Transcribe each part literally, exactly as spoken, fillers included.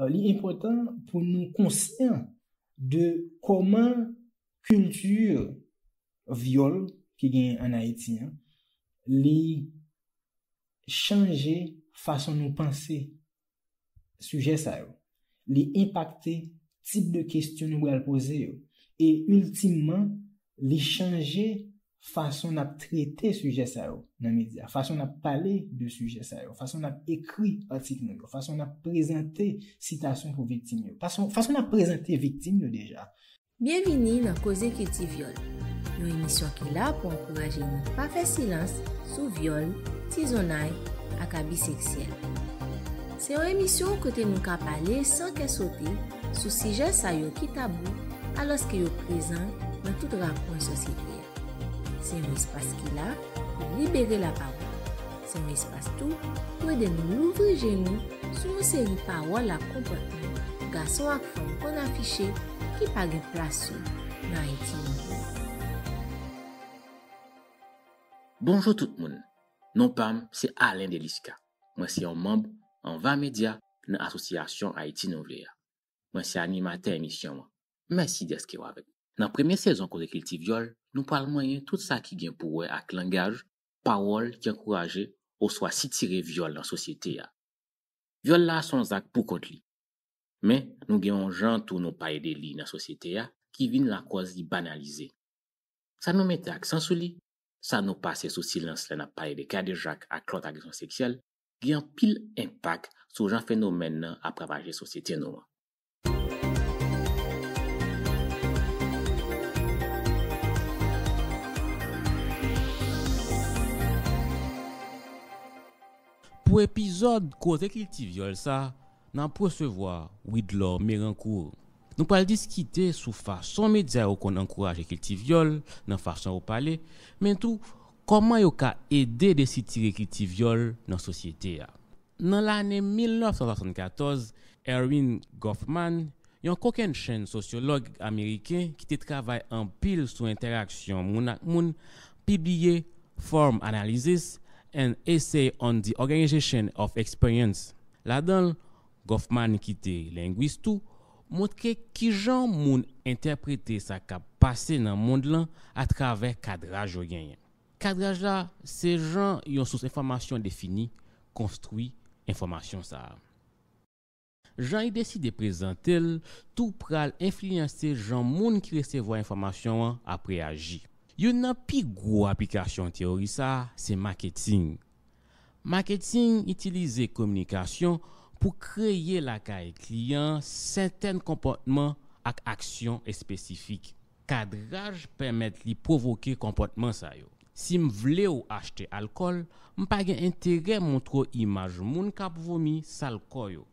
Li enpòtan pou nou konsyan de kòman kilti vyòl ki genyen ann Ayiti an, li chanje fason nou panse sijè sa yo. Li enpakte tip de kesyon nou pral poze yo. E iltimman, li chanje fason n ap trete sijè sa yo nan medya, fason n ap pale de sijè sa yo, fason n ap ekri atik nou yo, fason n ap prezante sitasyon pou viktim yo, fason, fason n ap prezante viktim yo deja. Byenvini nan Koze Kilti Vyòl, yon emisyon ki la pou ankouraje nou pa fè silans sou vyòl, tizonnay ak abi seksyèl. Se yon emisyon kote nou ka pale san kè sote sou sijè sa yo ki tabou, alòske yo prezan nan tout rakwen sosyete a. Se yon espas ki la pou libere lapawòl. Se yon espas tou pou ede nou louvri je nou sou yon seri pawòl ak konpòtman gason ak fanm konn afiche ki pa gen plas yo nan Ayiti nou ye. Bonjou tout moun. Non pa m se Alain Delisca. Mwen se yon manm Anva Medya nan Asosyasyon Ayiti Nou Vle a. Mwen se animatè emisyon an. Mèsi dèske w avèk nou. Nan premye sezon Koze Kilti Vyòl, nou pral manyen tout sa ki gen pou wè ak langaj, pawòl ki ankouraje oswa sitire vyòl nan sosyete a. Vyòl la se yon zak pou kont li. Men, nou gen yon jan tou nou pale de li nan sosyete a ki vin lakòz li banalize. Sa nou mete aksan sou li, sa nou pase sou silans lè n ap pale de kadejak ak lòt agresyon seksyèl, gen anpil enpak sou jan fenomèn nan ap ravaje sosyete nou an. Pou epizòd Koze Kilti Vyòl sa, n ap resevwa Widlore Merancourt. Nou pral diskite sou fason medya yo konn ankouraje kilti vyòl nan fason yo pale, men tou kòman yo ka ede desitire kilti vyòl nan sosyete a. Nan lane mil nèf san swasannkatòz, Erving Goffman, yon kokennchenn sosyològ ameriken ki te travay anpil sou entèraksyon moun ak moun, pibliye Form Analysis, An Essay on the Organization of Experience. Ladan l, Goffman, ki te lengwis tou, montre kijan moun entèprete sa k ap pase nan mond lan atravè kadraj yo genyen. Kadraj la se jan yon sous enfòmasyon defini, konstwi enfòmasyon sa a. Jan li deside prezante l tou pral enfliyanse jan moun ki resevwa enfòmasyon an ap reyaji. Youn nan pi gwo aplikasyon teyori sa a se maketing. Maketing itilize kominikasyon pou kreye lakay kliyan an sètèn konpòtman ak aksyon espesifik. Kadraj pèmèt li pwovoke konpòtman sa yo. Si m vle w achte alkòl, m pa gen enterè montre w imaj moun k ap vomi sal kò yo.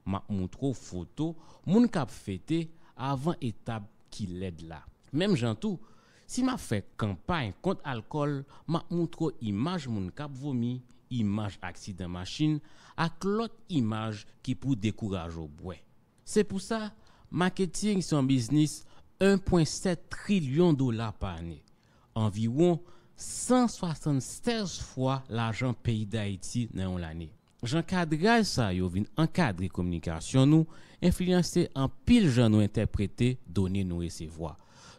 M ap montre w foto moun k ap fete avan etap ki lèd la. Menm jan tou, si m ap fè kanpay kont alkòl, m ap montre w imaj moun k ap vomi, imaj aksidan machin, ak lòt imaj ki pou dekouraje w bwè. Se pou sa, maketing se yon biznis en pwen sèt trilyon dola pa ane, anviwon san swasannsèz fwa lajan peyi Dayiti nan yon lane. Jan kadraj sa yo vin ankadre kominikasyon nou enfliyanse anpil jan nou entèprete done nou resevwa,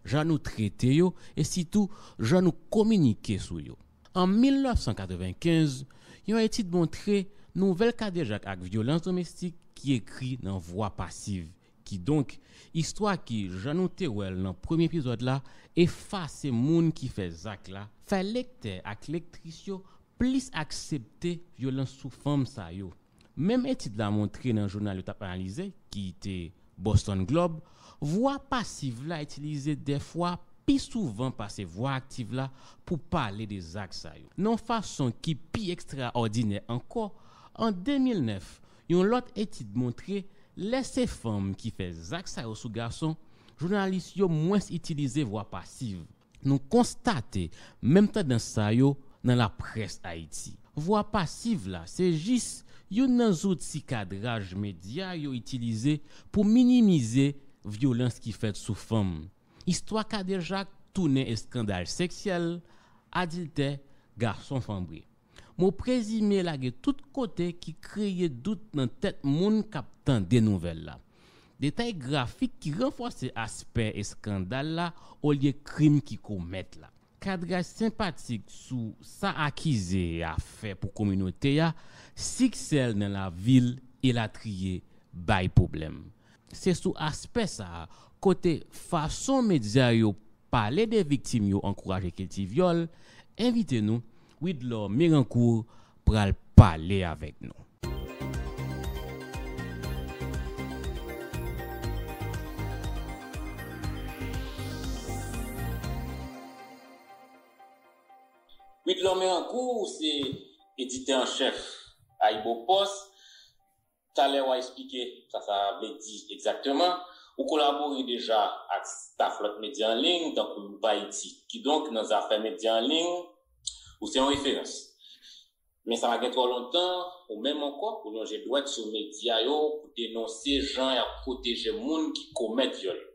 jan nou trete yo e sitou jan nou kominike sou yo. An mil nèf san katrevenkenz, yon etid montre nouvèl kadejak ak vyolans domestik ki ekri nan vwa pasiv. Kidonk, istwa ki, jan nou te wè l nan premye epizòd la, efase moun ki fè zak la, fè lektè ak lektris yo plis aksepte vyolans sou fanm sa yo. Menm etid la montre nan jounal yo t ap analize, ki te Boston Globe, vwa pasiv la itilize dèfwa pi souvan pase vwa aktiv la pou pale de zak sa yo. Nan yon fason ki pi ekstraòdinè ankò, an de mil nèf, yon lòt etid montre lè se fanm ki fè zak sa yo sou gason, jounalis yo mwens itilize vwa pasiv. Nou konstate menm tandans sa yo nan laprès Ayiti. Vwa pasiv la se jis youn nan zouti kadraj medya yo itilize pou minimize vyolans ki fèt sou fanm. Istwa kadejak tounen eskandal seksyèl, adiltè, gason fanbre. Mo prezime lage tout kote ki kreye dout nan tèt moun k ap tande nouvèl la. Detay grafik ki ranfòse aspè eskandal la olye krim ki komèt la. Kadraj senpatik sou sa akize a fè pou kominote a, siksè l nan lavil, elatriye, bay pwoblèm. Se sou aspè sa a, kote fason medya yo pale de viktim yo ankouraje kilti vyòl, envite nou, Widlore Merancourt, pral pale avèk nou. Widlore Merancourt, ou se editè an chèf Ayibopost. Talè w a eksplike sa sa vle di egzakteman. Ou kolabore deja ak staf lòt medya an liy, tankou Youp Haïti. Kidonk, nan zafè medya an liy, ou se yon referans. Men sa pa gen twò lontan, ou menm ankò, ou lonje dwèt sou medya yo pou denonse jan y ap pwoteje moun ki komèt vyòl yo.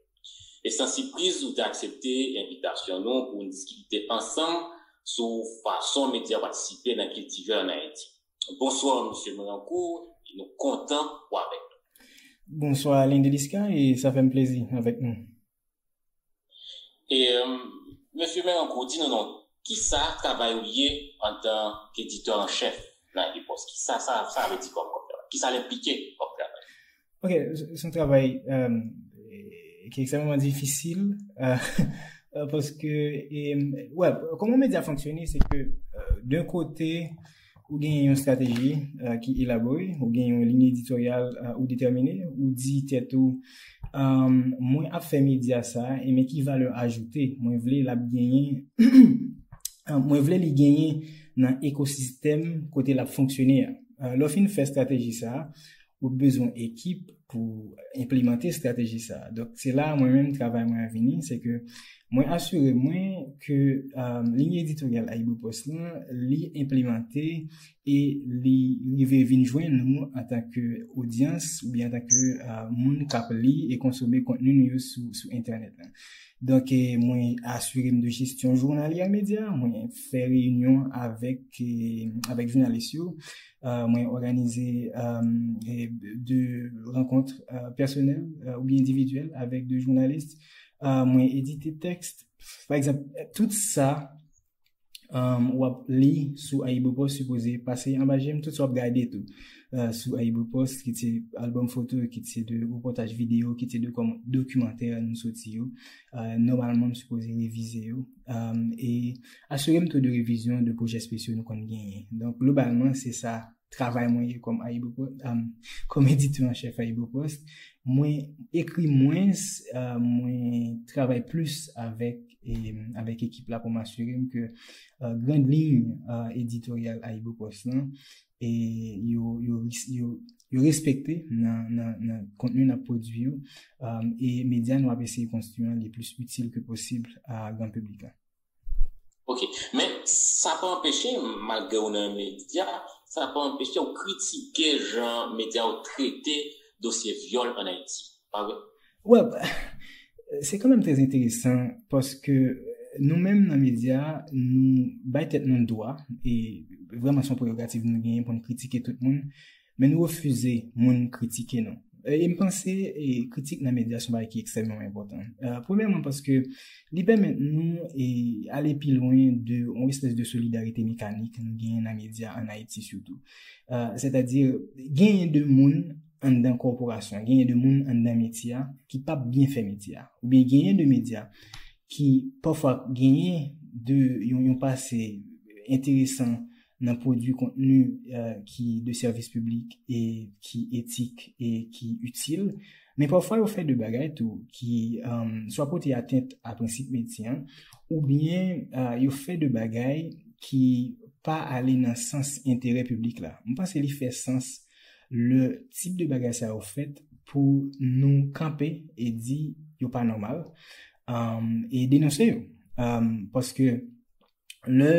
E san sipriz, ou te aksepte envitasyon nou pou n diskite ansanm sou fason medya patisipe nan kilti vyòl ann Ayiti. Bonswa, mesye Merancourt, e nou kontan w avèk nou. Bonswa, Lindeliska, e sa fè m plezi avèk nou. E, euh, mesye Merancourt, di nou non, kisa travay ou ye antan k editè an chèf nan Ayibopost? Kisa sa, sa vle di kòm, kòm travay? Kisa l enplike kòm travay? Ok, se se yon travay, euh, ki ekstrèmeman difisil, euh, euh, paske, e, wè, kòman medya fonksyone, se ke, euh, d'un kote, ou gen yon estrateji, euh, ki elabore, ou gen yon liy editoryal, euh, ou detèmine, ou di tèt ou, euh, mwen ap fè medya sa, e men ki valè ajoute mwen vle l ap genyen, euh, mwen vle li genyen nan ekosistèm kote l ap fonksyone a. Euh, lè w fin fè estrateji sa, ou bezwen ekip pou enplimante estrateji sa. Donk, se la mwen menm travay mwen an vini, se ke mwen asire mwen ke, euh, liy editoryal Ayibopost lan, li enplimante e li rive vin jwenn nou antanke odyans oubyen antanke, euh, moun k ap li e konsome kontni nou yo sou, sou entènèt la. Donk, e, mwen asire m de jesyon jounalyè medya, mwen fè reyinyon avèk, e, avèk jounalis yo, euh, mwen òganize, euh, e, de rankont, euh, pèsonèl, euh, oubyen endividyèl avèk de jounalis. Euh, mwen edite tèks. Pa egzanp, tout sa, euh, w ap li sou Ayibopost sipoze pase anba je m, tout sa w ap gade tou, euh, sou Ayibopost, kit se albòm foto, kit se de repòtaj videyo, kit se de kòm dokimantè nou soti yo, euh, nòmalman m sipoze revize yo. Euh, e asire m tou de revizyon de pwojè espesyal nou konn genyen. Donk, globalman, se sa travay mwen ye kòm Ayibopost, euh, kòm editè an chèf Ayibopost. Mwen ekri mwens, euh, mwen travay plis avèk, e, avèk ekip la pou m asire m ke, euh, grand liy, euh, editoryal Ayibopost lan, e yo, yo, yo, yo respekte nan, nan, nan kontni n ap pwodui yo, euh, e medya nou ap eseye konstwi an li plis itil ke posib a gran piblik la. Ok. Men, sa pa anpeche, malgre ou nan medya, sa pa anpeche ou kritike jan medya yo trete dosye vyòl ann Ayiti. Pa vre? Wè, se kanmenm trè enteresan paske nou menm nan medya, nou bay tèt nou dwa, e vrèman se yon prerogativ nou genyen pou n kritike tout moun, men nou refize moun kritike nou. E, e m panse, e, kritik nan medya se yon bagay ki ekstrèmeman enpòtan. E, premyèman paske li pèmèt nou, e, ale pi lwen de yon espès de solidarite mekanik nou genyen nan medya ann Ayiti sitou. E, sètadi, genyen de moun anndan kòporasyon, genyen de moun anndan metye a ki p ap byen fè metye a. Oubyen genyen de medya ki pafwa genyen de yon, yon pase enteresan nan pwodui kontni, e, ki de sèvis piblik e ki etik e ki itil. Men pafwa yo fè de bagay tou ki, e, swa pote atent a prensip metye an, oubyen, e, yo fè de bagay ki pa ale nan sans enterè piblik la. M panse li fè sans lè tip de bagay sa yo fèt pou nou kanpe e di yo pa nòmal, e, e denonse yo. E, paske lè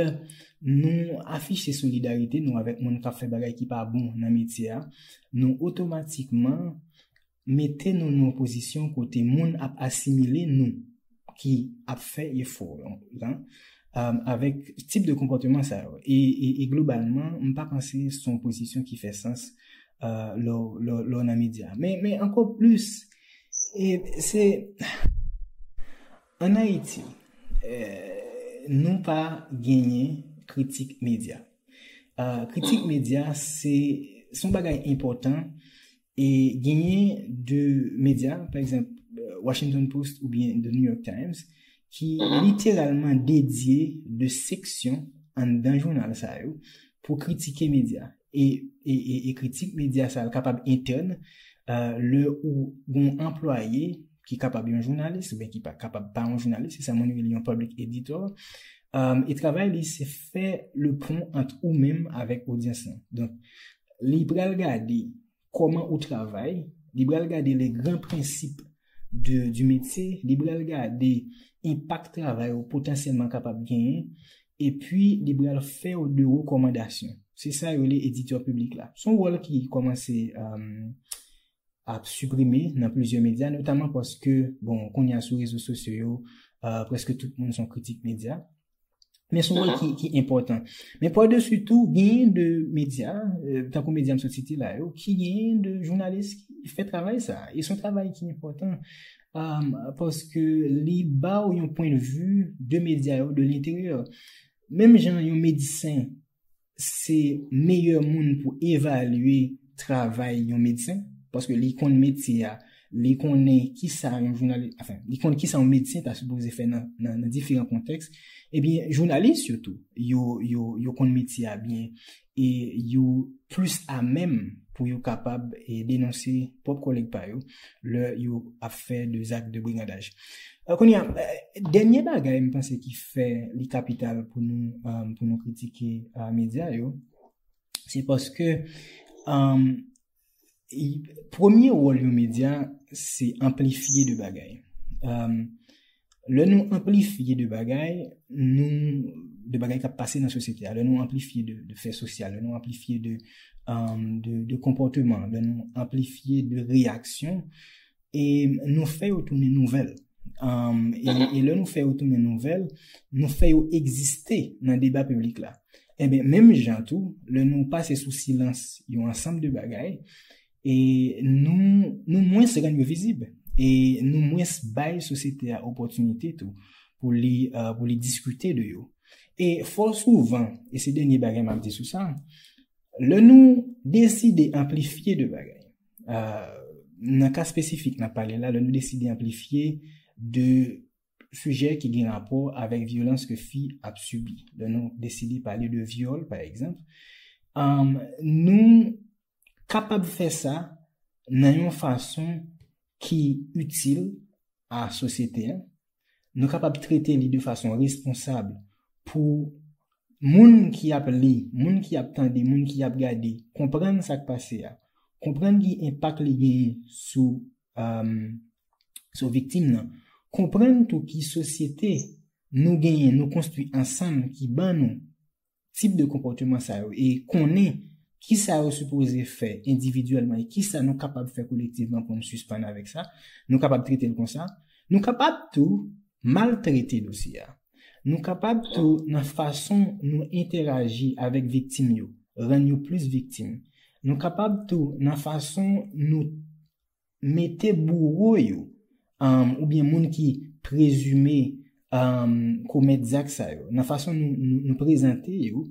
nou afiche solidarite nou avèk moun k ap fè bagay ki pa bon nan metye a, nou otomatikman mete nou nan yon pozisyon kote moun ap asimile nou ki ap fè efò lan, um, avèk tip de konpòtman sa yo. E, e, e globalman, m pa panse se yon pozisyon ki fè sans uh, lè w- lè w- lè w nan medya. Men, men ankò plis, e, se, ann Ayiti, eh, nou pa genyen kritik medya. Uh, kritik medya, se se yon bagay enpòtan. E genyen de medya, pa egzanp, uh, Washington Post oubyen The New York Times, ki literalman dedye de seksyon anndan jounal sa yo pou kritike medya. E, e, e, e kritik medya sa yo kapab entèn, uh, lè ou gon anplwaye ki kapab yon jounalis oubyen ki pa kapab pa yon jounalis, se sa moun yo rele yon public editor. Um, e travay li se fè le pon ant ou menm avèk odyans lan. Donk, li pral gade kòman ou travay, li pral gade les grands principes de, du métier, li pral gade enpak travay ou potansyèlman kapab genyen, epi li pral fè w de rekòmandasyon. Se sa yo rele editè piblik la. Se yon wòl ki kòmanse um, ap siprime nan plizyè medya, notaman paske, bon, kounye a sou rezo sosyo yo, uh, prèske tout moun se yon kritik medya. Men se yon wòl ki, ki enpòtan. Men pa desi tou, genyen de medya, uh, tankou medya m sot site la yo, ki genyen de jounalis ki fè travay sa. E se yon travay ki enpòtan, um, paske li ba w yon pwennvi de medya yo de lenteryè. Menm jan yon medisen se meyè moun pou evalye travay yon medsen, paske li konn metye a, li konnen kisa yon jounalis, anfen, li konn kisa yon medsen ta sipoze fè nan, nan, nan diferan kontèks. Ebyen, jounalis yo tou, yo, yo, yo konn metye a byen e yo plis amèm pou yo kapab e, denonse pwòp kòlèg pa yo lè yo ap fè de zak de brigandaj. Uh, kounye a, uh, dènye bagay m panse ki fè li kapital pou nou, um, pou nou kritike uh, medya yo, se paske um, premye wòl yon medya se anplifye de bagay. Um, lè nou anplifye de bagay, nou de bagay k ap pase nan sosyete a, lè nou anplifye de, de fè sosyal, lè nou anplifye de, um, de, de konpòteman, lè nou anplifye de reyaksyon, e nou fè yo tounen nouvèl. Um, e, e lè nou fè yo tounen nouvèl, nou fè yo egziste nan deba piblik la. Ebyen, menm jan tou, lè nou pase sou silans yon ansanm de bagay, e nou, nou mwens rann yo vizib, e nou mwens bay sosyete a opòtinite tou pou li, uh, pou li diskite de yo. E fò souvan, e se dènye bagay m ap di sou sa, lè nou deside anplifye de bagay, uh, nan ka espesifik n ap pale la, lè nou deside anplifye de sijè ki gen rapò avèk vyolans ke fi ap sibi. Lè nou deside pale de vyòl, pa egzanp, um, nou kapab fè sa nan yon fason ki itil a sosyete a. Nou kapab trete li de fason responsab pou moun ki ap li, moun ki ap tande, moun ki ap gade, konprann sa k pase a, konprann ki enpak li genyen sou, um, sou viktim nan, konprann tou ki sosyete nou genyen, nou konstwi ansanm ki ban nou tip de konpòteman sa yo e konnen ki sa yo sipoze fè endividyèlman e ki sa nou kapab fè kolektivman pou nou sispann avèk sa, nou kapab trete l konsa. Nou kapab tou maltrete dosye a. Nou kapab tou nan fason nou entèraji avèk viktim yo, rann yo plis viktim. Nou kapab tou nan fason nou mete bouwo yo, um, oubyen moun ki prezime um, komèt zak sa yo, nan fason nou, nou, nou prezante yo,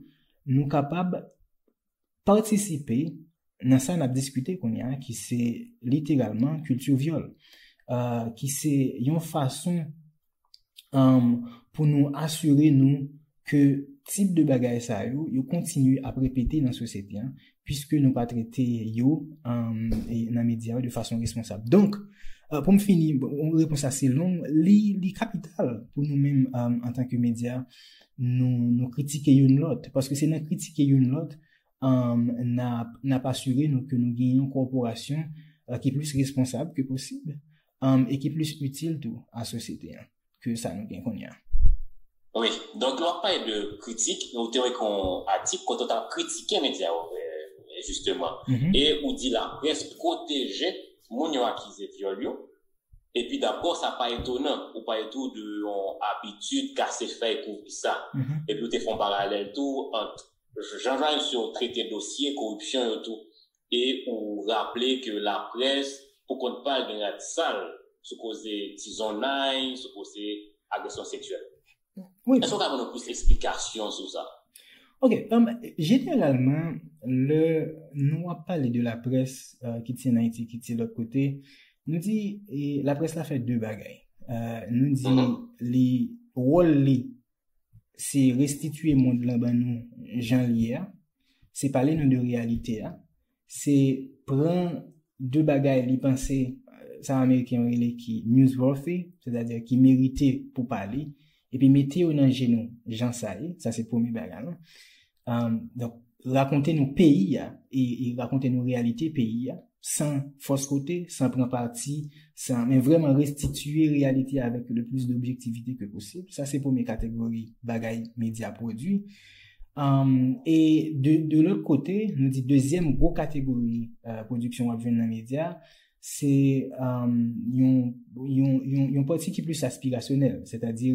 nou kapab patisipe nan sa n ap diskite kounye a, ki se literalman kilti vyòl, uh, ki se yon fason um, pou nou asire nou ke tip de bagay sa yo, yo kontinye ap repete nan sosyete a, piske nou pa trete yo um, e nan medya yo de fason responsab. Donk, uh, pou m fini, bon, repons la se long, li, li kapital pou nou menm um, antanke medya, nou, nou kritike youn lòt, paske se nan kritike youn lòt, um, n ap, n ap asire nou ke nou gen yon kòporasyon uh, ki plis responsab ke posib um, e ki plis itil tou a sosyete a ke sa nou gen kounye a. Wi, donk lè w ap pale de kritik, ou te wè kon atik kote w t ap kritike medya yo, e, jisteman. Mm -hmm. E ou di laprès pwoteje moun yo akize vyòl yo. Epi dabò, sa pa etonan, ou pale tou de yon abitid kase fèy kouvri sa. Epi ou te fè yon paralèl tou ant jan jounalist yo trete dosye koripsyon yo tou. E ou raple ke laprès, pou kont pa l, gen rad sal sou koze tizonnay, sou koze agresyon seksyèl. Wi. Èske w ka ban nou plis eksplikasyon sou sa? Ok, um, jeneralman, lè nou ap pale de laprès, uh, kit se nan Ayiti, kit se lòt kote, nou di e, laprès la fè de bagay. Uh, nou di li, wòl li, se restitiye mond lan ban nou jan li ye a, se pale nou de reyalite a, se pran de bagay li panse, sa Ameriken yo rele ki newsworthy, sètadi ki merite pou pale, epi mete yo nan je nou jan sa ye. Sa se premye bagay lan. Um, donk, rakonte nou peyi a e, e rakonte nou reyalite peyi a san fòs kote, san pran pati, san, men vrèman restitiye reyalite avèk le plis d'objektivite ke posib. Sa se premye kategori bagay medya pwodui. Um, e de, de lòt kote, nou di dezyèm gwo kategori uh, pwodiksyon w ap jwenn nan medya, se um, yon, yon, yon, yon pati ki plis aspirasyonèl. Sètadi,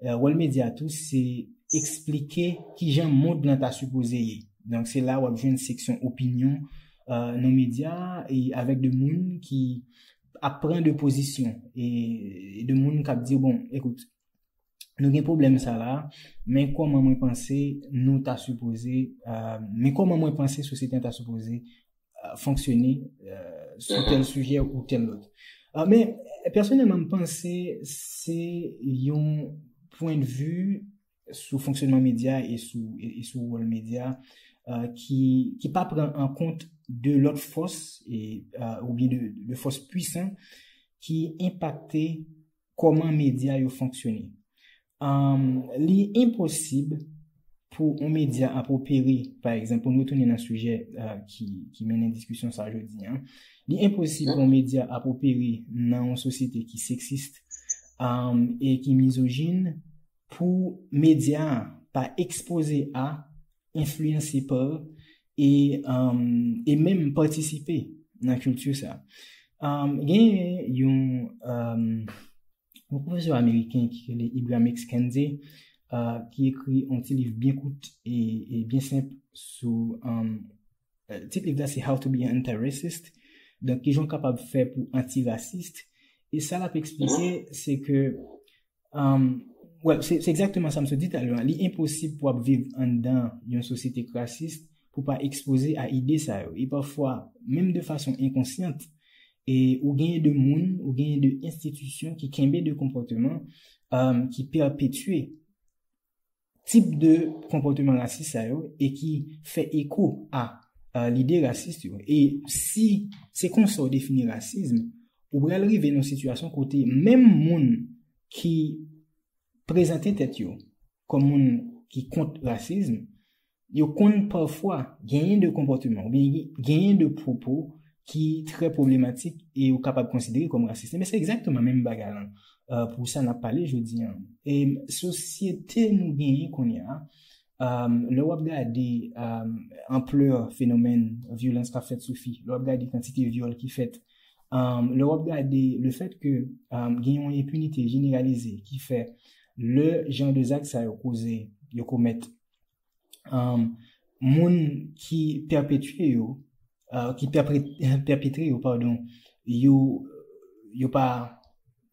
uh, wòl medya tou, se eksplike kijan mond lan ta sipoze ye. Donk, se la w ap jwenn seksyon opinyon uh, nan medya e avèk de moun ki ap pran de pozisyon e, e de moun k ap di, bon, ekout, nou gen pwoblèm sa la, men kòman mwen panse nou ta sipoze, uh, men kòman mwen panse sosyete an ta sipoze uh, fonksyone uh, sou tèl sijè ou tèl lòt. Uh, men pèsonèlman, m panse se yon pwendvi sou fonksyonman medya e sou, e, e sou wòl medya uh, ki, ki pa pran an kont de lòt fòs e, uh, oubyen de, de fòs pwisan ki enpakte kòman medya yo fonksyone. Um, li enposib pou yon medya ap opere, pa egzanp, pou n retounen nan sijè uh, ki, ki mennen diskisyon sa jodi a, li enposib pou yon medya ap opere nan yon sosyete ki seksis um, e ki mizojin pou medya a pa ekspoze a, enfliyanse pa e, um, e menm patisipe nan kilti sa. Um, gen yon um, yon pwofesè ameriken ki rele Ibram X. Kendi, uh, ki ekri yon ti liv byen kout e, e byen senp sou um, tit liv la se How to be an Anti-Racist. Donk, kijan w kapab fè pou anti-rasis. E sa l ap eksplike, se ke um, well, se, se egzakteman sa m sot di talè a. Li enposib pou w ap viv anndan yon sosyete k rasis pou pa ekspoze a ide sa yo. E pafwa, menm de fason enkonsyant, e ou genyen de moun, ou genyen de enstitisyon ki kenbe de konpòteman um, ki pèpetye tip de konpòteman rasis sa yo e ki fè eko a, a lide rasis yo. E si se konsa w defini rasism, ou pral rive nan sitiyasyon kote menm moun ki prezante tèt yo kòm moun ki kont rasism, yo konn pafwa genyen de konpòteman oubyen genyen de pwopo ki trè pwoblematik e yo kapab konsidere kòm rasis. Men se egzakteman menm bagay lan uh, pou sa n ap pale jodi an. E sosyete nou genyen kounye a, um, lè w ap gade um, anplè fenomèn vyolans k ap fèt sou fi, lè w ap gade kantite vyòl ki fèt, um, lè w ap gade le fèt ke um, gen yon enpinite jeneralize ki fè le jan de zak sa yo koze yo komèt um, moun ki pèpetye yo, uh, ki pèpetre yo, padon, yo, yo pa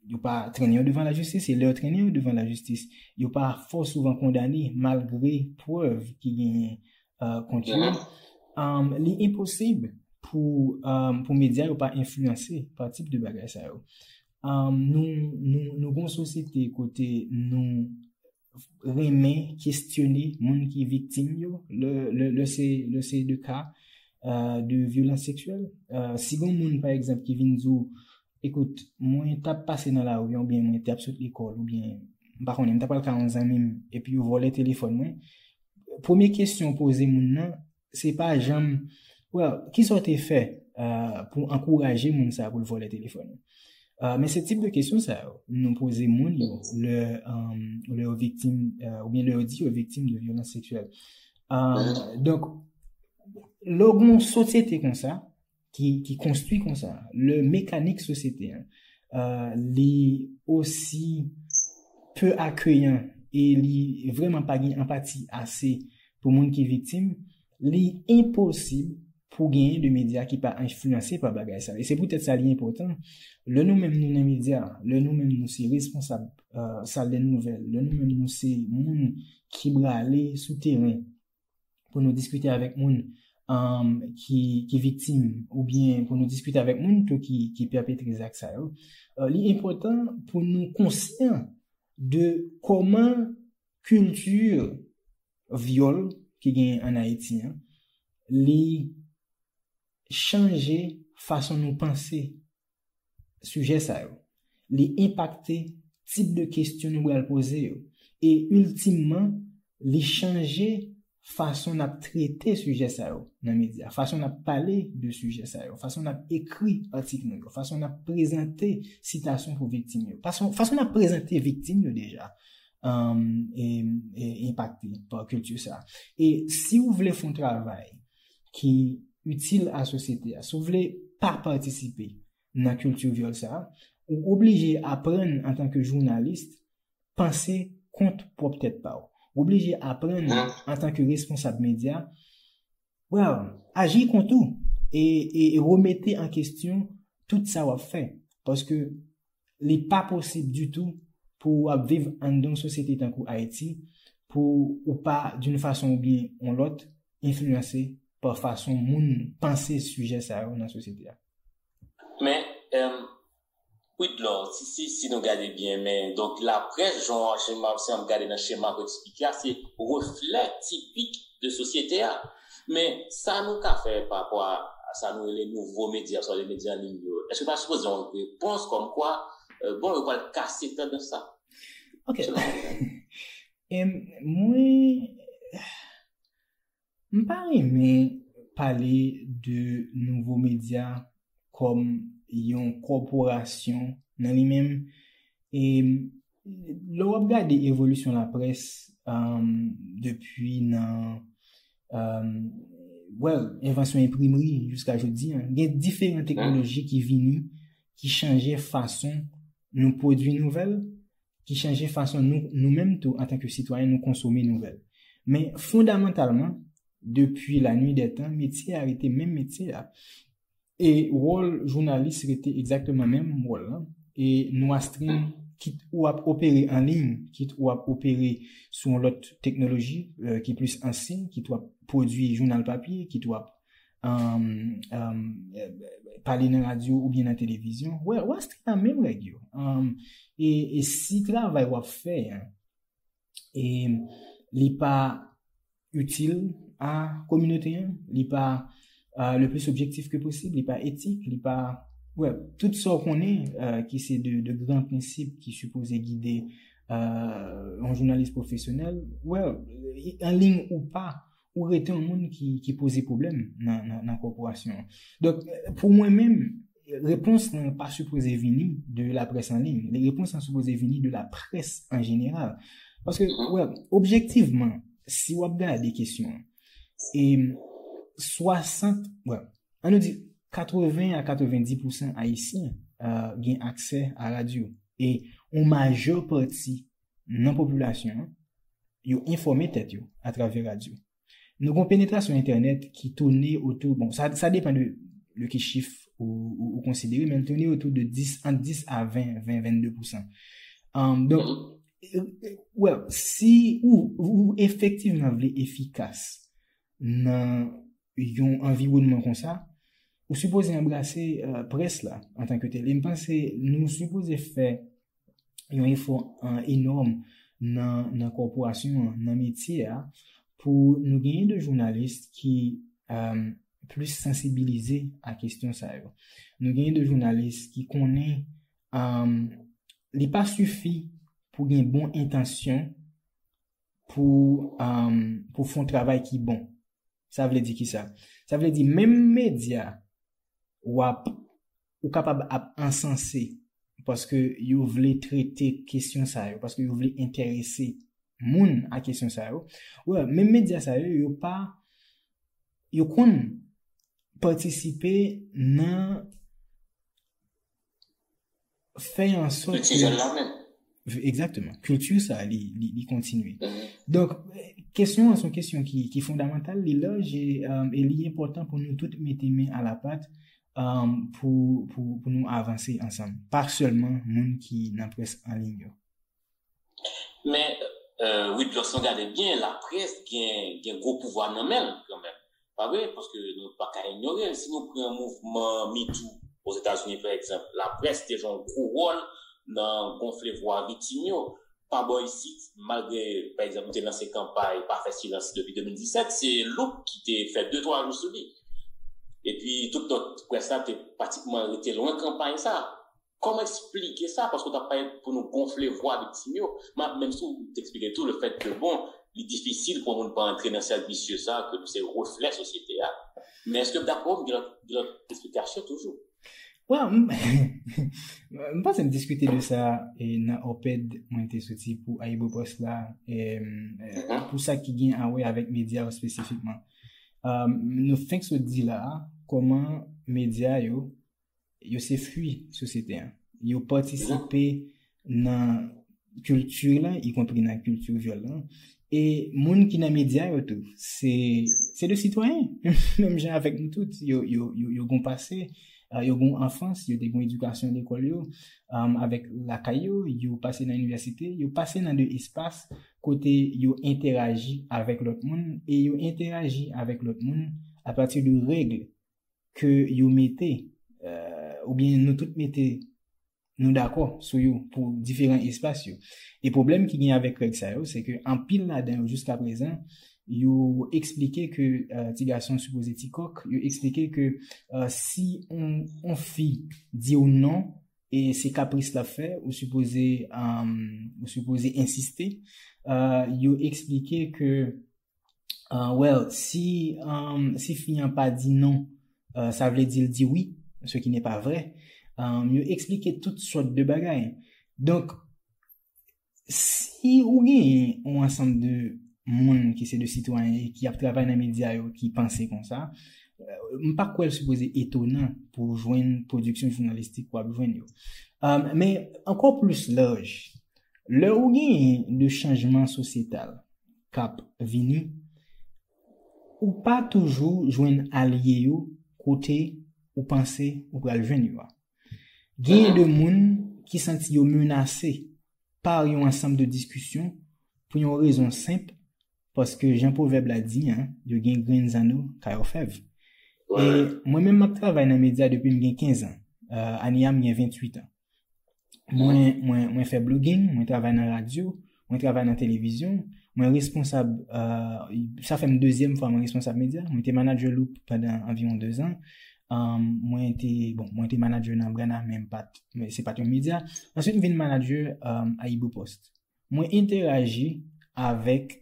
yo pa trennen yo devan lajistis, e lè yo trennen yo devan lajistis, yo pa fò souvan kondane malgre prèv ki genyen uh, kont yo. Um, li enposib pou, um, pou medya yo pa enfliyanse pa tip de bagay sa yo. Um, nou, nou, nou gon sosyete kote nou renmen kestyone moun ki viktim yo, lè, lè, lè se, lè se de ka uh, de vyolans seksyèl. Uh, si gon moun, pa egzanp, ki vin di w, ekout, mwen t ap pase nan lari an, oubyen mwen te ap sot lekòl, oubyen m pa konnen, m t ap al kay yon zanmi m, epi yo vòlè telefòn mwen. Premye kesyon w poze moun nan, se pa janm, well, kisa w te fè uh, pou ankouraje moun sa pou l vòlè telefòn ou? Uh, men se tip de kesyon sa yo nou poze moun yo lè, um, lè yo viktim uh, oubyen lè yo di yo viktim de vyolans seksyèl. Um, donk, lè w gen yon sosyete konsa, ki, ki konstwi konsa, lè mekanik sosyete an euh, li osi pe akeyan e li vrèman pa gen anpati ase pou moun ki viktim, li enposib pou genyen de medya ki pa enfliyanse pa bagay sa. E se poutèt sa li enpòtan, lè nou menm nou nan medya, lè nou menm nou se responsab, euh, sal de nouvèl, lè nou menm nou se moun ki brale sou teren pou nou diskite avèk moun, um, ki, ki viktim, oubyen pou nou diskite avèk moun tou ki, ki pèpetre zak sa yo, euh, li enpòtan pou nou konsyan de kòman kilti vyòl ki genyen ann Ayiti an, li chanje fason nou panse sijè sa yo. Li enpakte tip de kesyon nou pral poze yo. E iltimman, li chanje fason n ap trete sijè sa yo nan medya, fason n ap pale de sijè sa yo, fason n ap ekri atik nou yo, fason n ap prezante sitasyon pou viktim yo, fason, fason n ap prezante viktim yo deja, um, e, e enpakte pa kilti sa. E si w vle fè yon travay ki itil a sosyete a, si w vle pa patisipe nan kilti vyòl sa a, ou oblije aprann antanke jounalis panse kont pwòp tèt pa w. Ou oblije aprann antanke responsab medya, well, aji kont ou e, e, e remete an kesyon tout sa w ap fè. Paske li pa posib ditou pou w ap viv anndan yon sosyete tankou Ayiti, pou ou pa, d'une façon oubyen yon lòt, enfliyanse pa fason moun panse sijè sa yo nan sosyete a. Men, um, Widlore, si, si, si nou gade byen, men, donk, laprès, jan, si m ap gade nan chema ke w eksplike a, se reflè tipik de sosyete a. Men, sa nou ka fè pa rapò a sa nou rele nouvo medya, swa de medya an liy yo, èske pa sipoze yon repons kòmkwa, euh, bon, yo pral kase tandans sa? Ok. Em, mwen, m pa renmen pale de nouvo medya kòm yon kòporasyon nan li menm. E lè w ap gade evolisyon laprès, um, depi nan, um, well, envansyon enprimri jiska jodi a, gen diferan teknoloji ki vini, ki chanje fason nou pwodui nouvèl, ki chanje fason nou, nou menm tou, antanke sitwayen, nou konsome nouvèl. Men fondamantalman, depi la nuit des temps, metye a rete menm metye a. E wòl jounalis rete egzakteman menm wòl lan. E nou astrenn, kit ou ap opere an liy, kit ou ap opere sou yon lòt teknoloji, euh, ki plis ansyen, kit ou ap pwodui jounal papye, kit ou ap, um, um, pale nan radyo oubyen nan televizyon. Wè, w astrenn nan menm règ yo. Um, e, e si travay w ap fè an, e li pa itil a kominote an, li pa, euh, le plus objectif que possible, li pa etik, li pa, wè, tout sa w konnen, euh, ki se de, de gran prensip ki sipoze gide, euh, yon jounalis pwofesyonèl, wè, an liy ou pa, ou rete yon moun ki, ki poze pwoblèm nan, nan, nan kòporasyon an. Donk, pou mwen menm, repons lan pa sipoze vini de laprès an liy. Repons lan sipoze vini de laprès an jeneral. Paske, wè, objektivman, si w ap gade kesyon an, e swasant, wè, ann nou di katreven a katrevendi pousan Ayisyen, euh, gen aksè a radyo. E yon majè pati nan popilasyon an, yo enfòme tèt yo atravè radyo. Nou gen yon penetrasyon entènèt ki tounen otou, bon, sa, sa depann de, de ki chif ou, ou, ou konsidere, men l tounen otou de dis, ant dis a ven, ven, vennde pousan. Um, donk, wè, si ou, ou efektivman vle efikas nan yon anviwònman konsa, ou sipoze anbrase, euh, près la antanke tèl. E m panse nou sipoze fè yon efò, euh, enòm nan, nan kòporasyon an, nan metye a, pou nou genyen de jounalis ki, euh, plis sansibilize a kesyon sa yo. Nou genyen de jounalis ki konnen, euh, li pa sifi pou gen bon entansyon pou, euh, pou fè yon travay ki bon. Sa vle di kisa? Sa vle di menm medya w ap, ou kapab ap ansanse paske yo vle trete kesyon sa yo, paske yo vle enterese moun a kesyon sa yo. Wè, menm medya sa yo, yo pa, yo konn patisipe nan fè an sòt Kilti jèn la menm. Egzakteman. Kilti sa, li, li, li kontinye. Donk, kesyon an se yon kesyon ki, ki fondamantal, li laj e, um, e li enpòtan pou nou tout mete men a la pat, um, pou, pou, pou nou avanse ansanm. Pa sèlman moun ki nan près an liy yo. Men, euh, Widlò, si w gade byen, laprès gen, gen gwo pouvwa nan men l kanmenm. Pa vre? Paske nou pa ka inyore l. Si nou pran mouvman MeToo Ozetazini, pa egzanp, laprès te jwe yon gwo wòl nan gonfle vwa viktim yo. Pa bò isit, malgre, pa egzanp, nou te lanse kanpay Pa fè silans depi de mil disèt, se Loop ki te fè de twa jou sou li. Epi tout lòt près la te pratikman rete lwen kanpay sa. Kòman eksplike sa? Paske w t ap pale pou nou gonfle vwa viktim yo. Menm si w te eksplike tou le fèt ke, bon, li difisil pou moun pa antre nan sèk visye sa, ke nou se reflè sosyete a. Men èske w dakò, gen lòt, gen lòt eksplikasyon toujou? Well, m, m panse m diskite de sa e nan op-ed mwen te soti pou AyiboPost la, e, e, pou sa ki gen a wè avèk medya yo espesifikman. Um, nou fenk sot di la a, kòman medya yo, yo se fwi sosyete an. Yo patisipe nan kilti la, ikonpri nan kilti vyòl la. E moun ki nan medya yo tou, se, se de sitwayen, menm jan avèk nou tout. Yo, yo, yo, yo gon pase, uh, yo gon anfans, yo te gon edikasyon lekòl yo, um, avèk lakay yo, yo pase nan inivèsite, yo pase nan de espas kote yo entèraji avèk lòt moun, e yo entèraji avèk lòt moun apati de règ ke yo mete, uh, oubyen nou tout mete nou dakò sou yo pou diferan espas yo. E pwoblèm ki gen avèk règ sa yo, se ke anpil ladan yo jiska prezan, yo eksplike ke, uh, ti gason sipoze ti kòk, yo eksplike ke, uh, si on, on fi di w non, e se kapris l ap fè, ou sipoze, um, ou sipoze ensiste. Uh, yo eksplike ke, uh, well, si, um, si fi an pa di non, uh, sa vle di l di wi, ce qui n'est pas vrai. Um, yo eksplike tout sòt de bagay. Donk, si ou gen yon ansanm de moun ki se de sitwayen e ki ap travay nan medya yo ki panse konsa, m pa kwè l sipoze etonan pou w jwenn pwodiksyon jounalistik w ap jwenn yo. Um, men ankò plis laj, lè ou genyen de chanjman sosyetal k ap vini, ou pa toujou jwenn alye yo kote ou panse ou pral jwenn yo a. Genyen de moun ki santi yo menase pa yon ansanm de diskisyon pou yon rezon senp, paske jan pwovèb la di, hein, yo gen grenn zanno kay òfèv. E mwen menm m ap travay nan medya depi m gen kenz an. Uh, Ania m gen venntuit an. Mwen, mwen, mwen fè blogging, mwen travay nan radyo, mwen travay nan televizyon, mwen responsab, uh, sa fè m dezyèm fwa mwen responsab medya. Mwen te manager Loop pandan anviwon de zan. Um, mwen te, bon, mwen te manager nan Brana, men m pa t, men se pa t yon medya. Answit, m vin manager, um, AyiboPost. Mwen entèraji avèk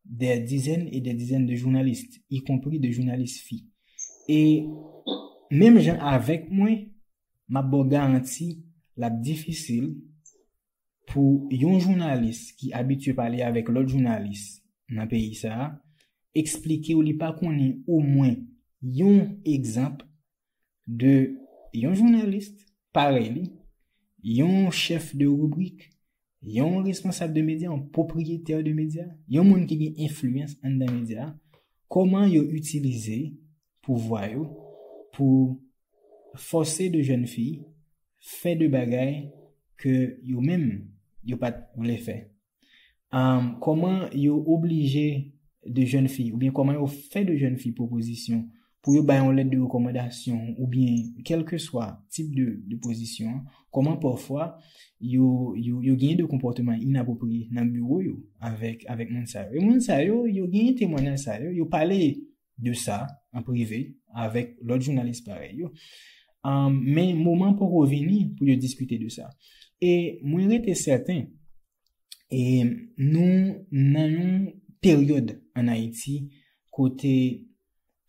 des dizaines et des dizaines de journalistes, y compris de jounalis fi. E menm jan avèk mwen, m ap ba w garanti, l ap difisil pou yon jounalis ki abitye pale avèk lòt jounalis nan peyi sa a eksplike w li pa konnen omwen yon egzanp de yon jounalis parèy li, yon chèf de ribrik, yon responsab de medya, yon pwopriyetè de medya, yon moun ki gen enfliyans anndan medya, kòman yo itilize pouvwa yo pou fòse de jèn fi fè de bagay ke yo menm yo pa t vle fè. Um, kòman yo oblije de jèn fi, oubyen kòman yo fè de jèn fi pwopozisyon pou yo bay yon lèt de rekòmandasyon, oubyen kèlkeswa tip de, de pozisyon, kòman pafwa yo, yo, yo genyen de konpòteman inapwopriye nan biwo yo avèk, avèk moun sa yo. E moun sa yo, yo genyen temwayaj sa yo, yo pale de sa an prive avèk lòt jounalis parèy yo. Um, men moman poko vini pou yo diskite de sa. E mwen rete sèten, e nou nan yon peryòd ann Ayiti kote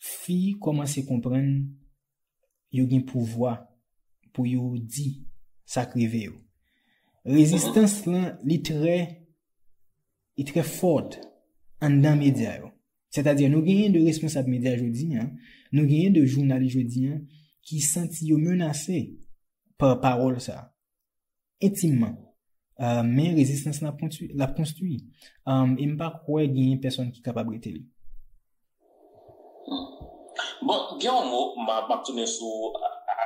fi kòmanse konprann yo gen pouvwa pou yo di sa k rive yo. Rezistans lan, li trè, li trè fòt anndan medya yo. Sètadi, nou genyen de responsab medya jodi a, nou genyen de jounalis jodi a ki santi yo menase pa pawòl sa. entimman. Uh, men rezistans la ap konstwi, l ap konstwi. Um, e m pa kwè genyen pèsonn ki kapab rete li. Bon, gen yon mo, m ap tounen sou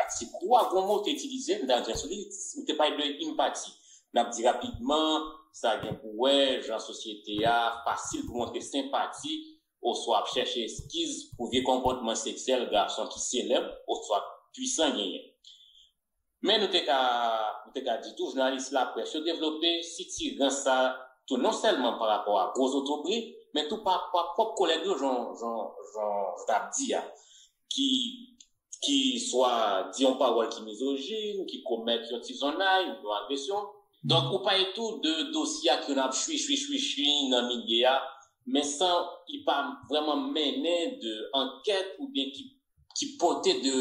atik ou a, gen yon mo ou te itilize, m ta retounen sou li, ou te pale de enpati. N ap di rapidman, sa gen pou wè, jan sosyete a fasil pou montre senpati, oswa ap chèche eskiz pou vye konpòtman seksyèl gason ki selèb oswa pwisan genyen. Men nou te ka nou te ka di tou, jounalis laprès yo devlope sitirans sa tou non sèlman pa rapò a gwo zotobre, men tou pa rapò a pwòp kolèg yo, jan jan jan w t ap di a, ki ki swa di yon pawòl ki mizojin, ki komèt yon ti zonnay ou yon agresyon. Donk ou pale tou de dosye a ke n ap chwi chwi chwi chwi nan milye a, men san li pa vrèman mennen de ankèt oubyen ki ki pote de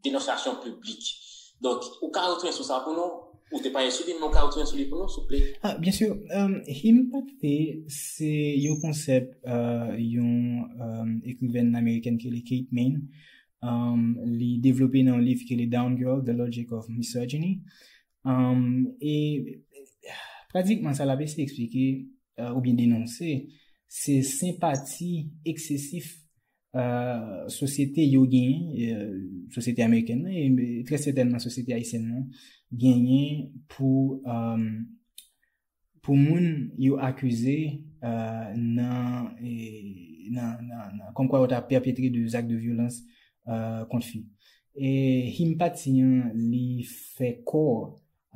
denonsasyon piblik. Donk ou ka retounen sou sa pou nou? Ou te pale sou li, men ou ka retounen sou li pou nou, souple? Ah, byen si. Um, Himpathy se yon konsèp uh, yon um, ekriven amerikèn ki rele Kate Manne. Um, li devlope nan yon liv ki rele Down Girl, The Logic of Misogyny. Um, e pratikman sa l ap eseye eksplike uh, oubyen denonse, se senpati eksesif uh, sosyete yo genyen, uh, sosyete amerikèn nan, e trè sètènman sosyete ayisyèn nan, genyen pou um, pou moun yo akize uh, nan, e, nan, nan, nan kòmkwa yo ta pèpetre de zak de vyolans uh, kont fi. E Himpathy an li fè kò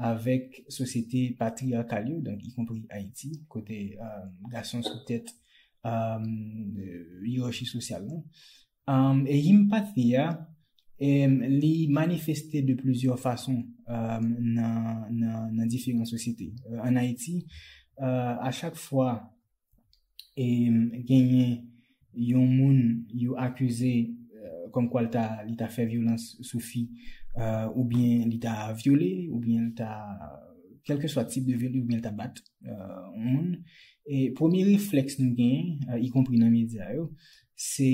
avèk sosyete patriyakal yo, donk ikonpri Ayiti, kote uh, gason sou tèt um, yerarchi sosyal lan. Um, e Himpathy a, um, li manifeste de plizyè fason um, nan, nan, nan diferan sosyete. Uh, an Ayiti, uh, a chak fwa e genyen yon moun yo akize kòmkwa li ta fè vyolans sou fi oubyen li ta vyole oubyen li ta kèlkeswa tip de vyole oubyen li ta bat yon moun. E premye reflèks nou genyen, ikonpri nan medya yo, se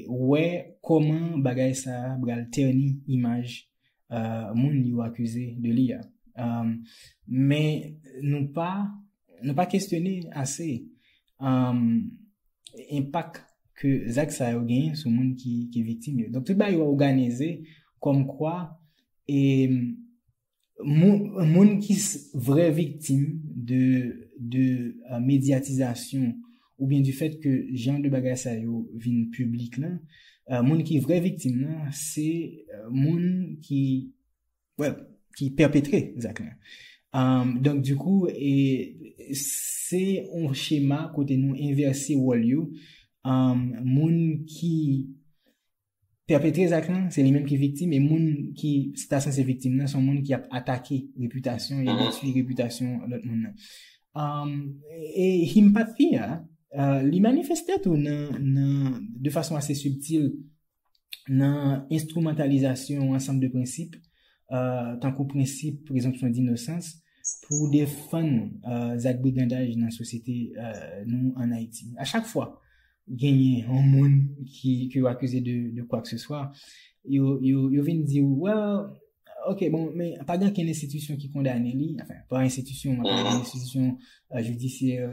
wè kòman bagay sa a pral tèni imaj moun yo akize de li a. Men nou pa nou pa kestyone ase enpak ke zak sa yo genyen sou moun ki, ki viktim yo. Donk tout bagay yo òganize kòmkwa e moun, moun ki vrè viktim de, de uh, medyatizasyon oubyen du fèt ke jan de bagay sa yo vin piblik lan, uh, moun ki vrè viktim lan se uh, moun ki well, ki pèpetre zak lan. Um, donk, dikou, e, se yon chema kote nou envèse wòl yo. Um, moun ki pèpetre zak lan, se li menm ki viktim, e moun ki ta sanse viktim nan, se yon moun ki ap atake repitasyon e detwi repitasyon lòt moun nan. Um, e Himpathy a, uh, li manifeste tou nan, nan, de fason ase sibtil nan enstrimantalizasyon yon ansanm de prensip, uh, tankou prensip prezonpsyon dinosans, pou defann uh, zak brigandaj nan sosyete uh, nou an Ayiti. A chak fwa genyen yon moun ki, ki yo akize de, de kwa ke se swa, yo, yo, yo vin di w, well, Ok, bon, men pa gen okenn enstitisyon ki kondane li, anfen, pa enstitisyon, mwen pa gen enstitisyon jidisyè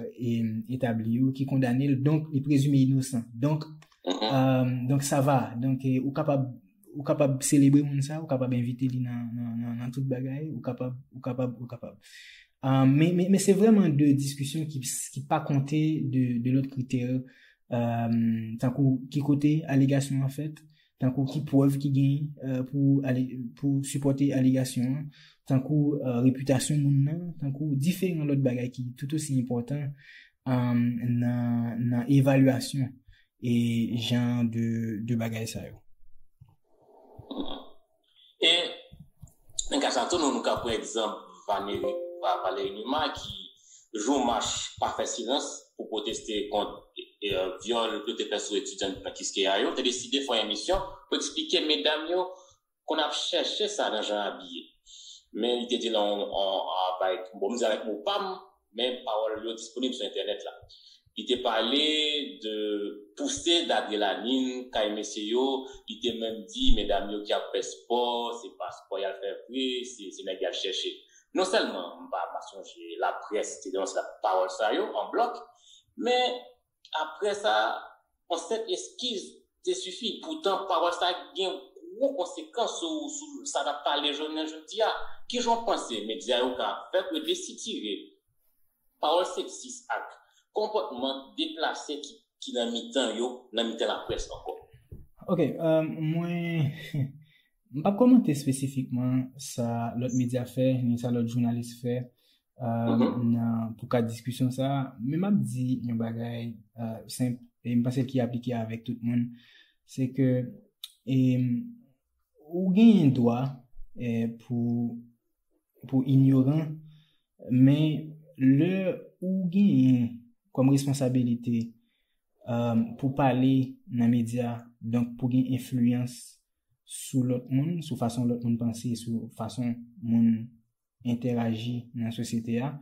etabli yo ki kondane l, donk li prezime inosan. Donk, donk sa va. Donk, ou kapab ou kapab selebre moun sa, ou kapab envite li nan, nan, nan, nan tout bagay, ou kapab, ou kapab, ou kapab. Men, men, men se vrèman de diskisyon ki, ki pa konte de, de lòt kritè, tankou ki kote alegasyon an fèt, tankou ki prèv ki genyen pou ale, pou sipòte alegasyon an, tankou repitasyon moun nan, tankou diferan lòt bagay ki tout osi enpòtan nan, nan evalyasyon e jan de, de bagay sa yo. E nan ka sa tou, nou, nou ka pran egzanp Valéry, Valéry Numa ki jou mach pa fè silans pou pwoteste kont vyòl yo te fè sou etidyan nan Kiskeya yo, te deside fè yon emisyon pou eksplike medam yo konn ap chèche sa nan jan abiye. Men li te di l avèk, bon, m di avèk mo pa m, men pawòl yo disponib sou entènèt la. Li te pale de pouse dadrelanin kay mesye yo, li te menm di medam yo ki ap fè spò, se pa spò y al fè vre, se, se nèg y al chèche. Non sèlman m pa, pa sonje laprès te denonse la pawòl sa yo an blòk, men apre sa, yon senp eskiz te sifi. Poutan, pawòl sa gen gwo konsekans sou, sou sa n ap pale jounen jodi a. Ki jan w panse medya yo ka fè pou yo desitire pawòl seksis ak konpòtman deplase ki, ki nan mitan yo, nan mitan laprès ankò? Ok, euh, mwen, m p ap kòmante espesifikman sa lòt medya fè, ni sa lòt jounalis fè, euh, nan, pou kad diskisyon sa, men m ap di yon bagay euh, senp, e m panse ki aplike avèk tout moun, se ke e, ou genyen dwa eh, pou, pou inyoran, men lè ou genyen kòm responsabilite um, pou pale nan medya, donk pou gen enfliyans sou lòt moun, sou fason lòt moun panse, sou fason moun entèraji nan sosyete a,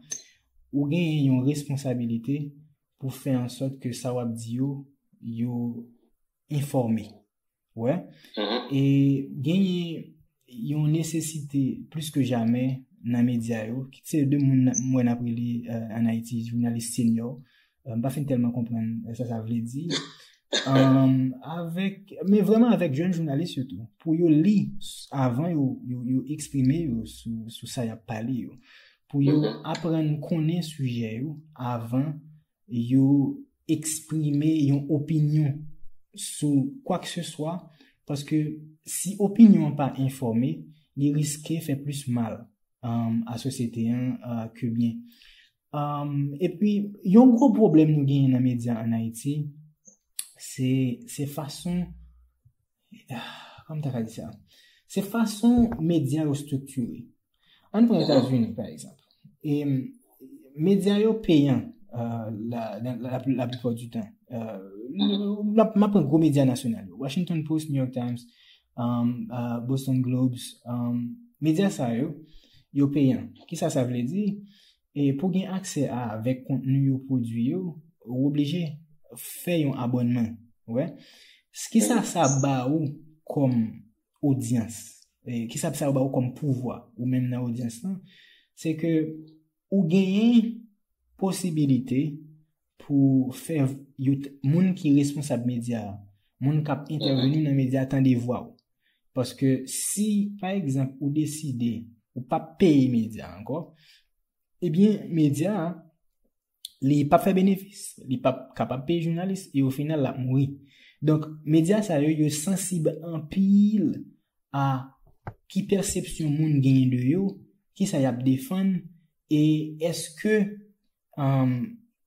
ou genyen yon responsabilite pou fè an sòt ke sa w ap di yo, yo enfòme. Wè? E genyen yon nesesite plis ke jamè nan medya yo, ki se de moun m wè n ap rele euh, an Ayiti, jounalis senior. Euh, m pa fin tèlman konprann euh, sa sa vle di. Um, avèk, men vrèman avèk jèn jounalis yo tou, pou yo li avan yo, yo, yo eksprime yo sou, sou sa y ap pale yo. Pou yo aprann konnen sijè yo avan yo eksprime yon opinyon sou kwakeseswa, paske si opinyon an pa enfòme, li riske fè plis mal um, a sosyete an uh, ke byen. Um, epi, yon gwo pwoblèm nou genyen nan medya an Ayiti, se, se fason, kòman ta ka di sa? Se fason medya yo estriktire. Ann pran Etazini, pa egzanp. E medya yo peyan euh, la, la, la, la plupart du temps. Euh, m ap pran gwo medya nasyonal yo. Washington Post, New York Times, um, uh, Boston Globes, um, medya sa yo, yo peyan. Kisa sa vle di? E pou gen aksè a avèk kontni yo pwodui yo, ou oblije fè yon abònman. Wè? Kisa sa ba ou kòm odyans? E, kisa sa ba ou kòm pouvwa ou menm nan odyans lan? Se ke ou genyen posibilite pou fè yo, moun ki responsab medya a, moun k ap entèveni nan medya a tande vwa w. Paske si, pa egzanp, ou deside ou p ap peye medya a ankò, ebyen, medya a, li p ap fè benefis, li p ap kapab peye jounalis, e o final, l ap mouri. Donk, medya sa yo, yo sansib anpil a ki pèsepsyon moun genyen de yo, kisa y ap defann, e èske um,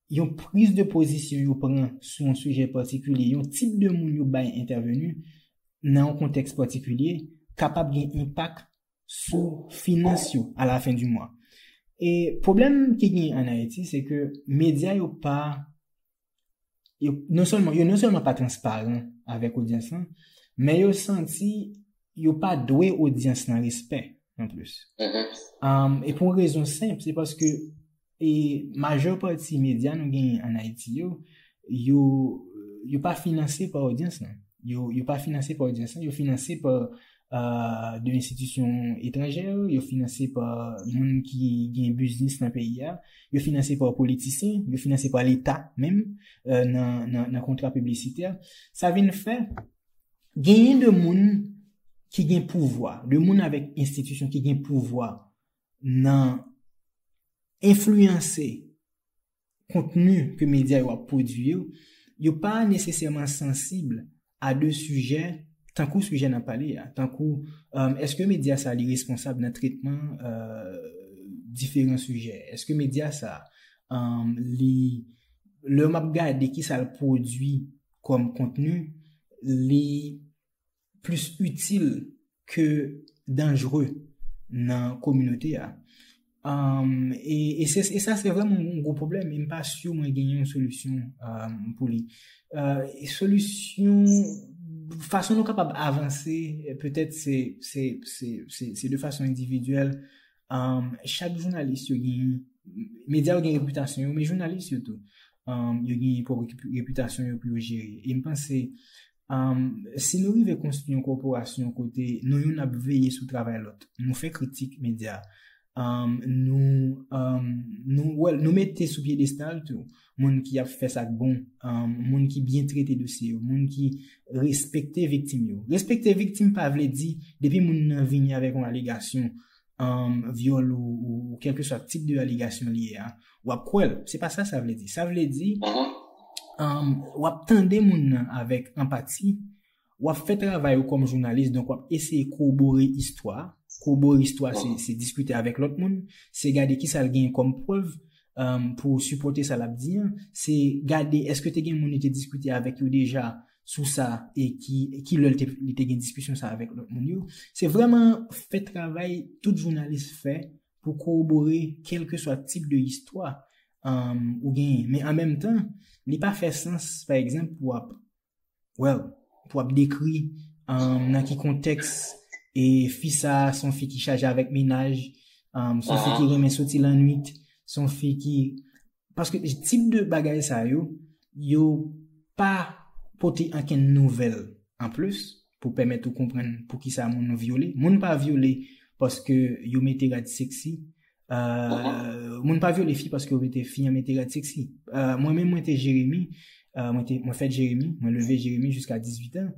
yon priz de pozisyon yo pran sou yon sijè patikilye, yon tip de moun yo bay entèveni nan yon kontèks patikilye, kapab gen enpak sou finans yo a la fen di mwa. E pwoblèm ki gen an Ayiti, se ke medya yo pa yo, non sèlman, yo non sèlman pa transparan avèk odyans lan, men yo santi yo pa dwe odyans lan respè non plis. Um, e pou yon rezon senp, se paske e majè pati medya nou genyen an Ayiti yo, yo, yo pa finanse pa odyans lan. Yo, yo pa finanse pa odyans lan, yo finanse pa uh, de enstitisyon etranjè, yo finanse pa moun ki gen biznis nan peyi a, yo finanse pa politisyen, yo finanse pa Leta menm uh, nan, nan, nan kontra piblisitè. Sa vin fè genyen de moun ki gen pouvwa, de moun avèk enstitisyon ki gen pouvwa nan enfliyanse kontni ke medya yo ap pwodui yo, yo pa nesesèman sansib a de sijè tankou sijè n ap pale a, tankou um, èske medya sa li responsab nan tretman uh, diferan sijè? Èske medya sa um, li lè m ap gade kisa l pwodui kòm kontni, li plis itil ke danjre nan kominote a. Um, e, e, se, e sa se vrèman yon gwo pwoblèm, e m pa si mwen genyen yon solisyon um, pou li. Uh, solisyon, fason nou kapab avanse, petèt se, se, se, se, se de fason endividyèl. Um, chak jounalis yo gen, medya yo gen repitasyon yo, men jounalis yo tou, um, yo gen pwòp repitasyon yo pou yo jere. E m panse, um, si nou rive konstwi yon kòporasyon kote nou youn ap veye sou travay lòt, nou fè kritik medya, um, nou, um, nou, well, nou mete sou pyedestal tou moun ki ap fè sa k bon, um, moun ki byen trete dosye yo, moun ki respekte viktim yo. Respekte viktim pa vle di, depi moun nan vini avèk yon alegasyon, um, vyòl ou, ou, ou kèlkeswa tip de alegasyon li ye a, w ap kwè l. Se pa sa sa vle di. Sa vle di, um, w ap tande moun nan avèk anpati, w ap fè travay ou kòm jounalis, donk w ap eseye kowobore istwa. Kowobore istwa, se, se diskite avèk lòt moun, se gade ki sa l genyen kòm prèv, um, pou sipòte sa l ap di an, se gade èske te gen moun li te diskite avèk yo deja sou sa e ki, ki lè l te, li te gen diskisyon sa avèk lòt moun yo. Se vrèman fè travay tout jounalis fè pou kowobore kèlkeswa tip de istwa, um, ou genyen. Men an menm tan, li pa fè sans, pa egzanp, pou w ap, well, pou w ap dekri, um, nan ki kontèks e fi sa a se yon fi ki chaje avèk mennaj, um, se yon fi ki renmen soti lannwit, se yon fi ki, paske tip de bagay sa yo, yo pa pote ankenn nouvèl anplis pou pèmèt ou konprann poukisa moun vyole. Moun pa vyole paske yo mete rad seksi. Euh, moun pa vyole fi paske yo mete fi an mete rad seksi. Euh, mwen menm, mwen te Jeremi, euh, mwen te, mwen fèt Jeremi, mwen leve Jeremi jiska dizuit an.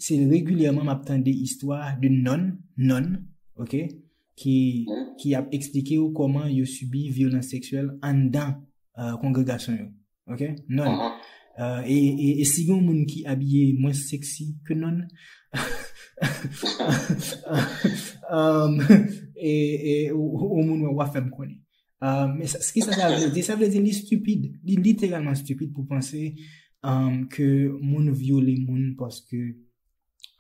Se regilyèman m ap tande istwa de nonn, nonn, ok, ki, ki ap eksplike w kòman yo sibi vyolans seksyèl anndan, euh, kongregasyon yo. Ok? Nonn. Euh, e, e, e si gen yon moun ki abiye mwens seksi ke nonn, um, e, e, ou, ou moun wè, w a fè m konnen. Euh, men sa, kisa sa vle di? Sa vle di li stipid. Li literalman stipid pou panse, um, ke moun vyole moun paske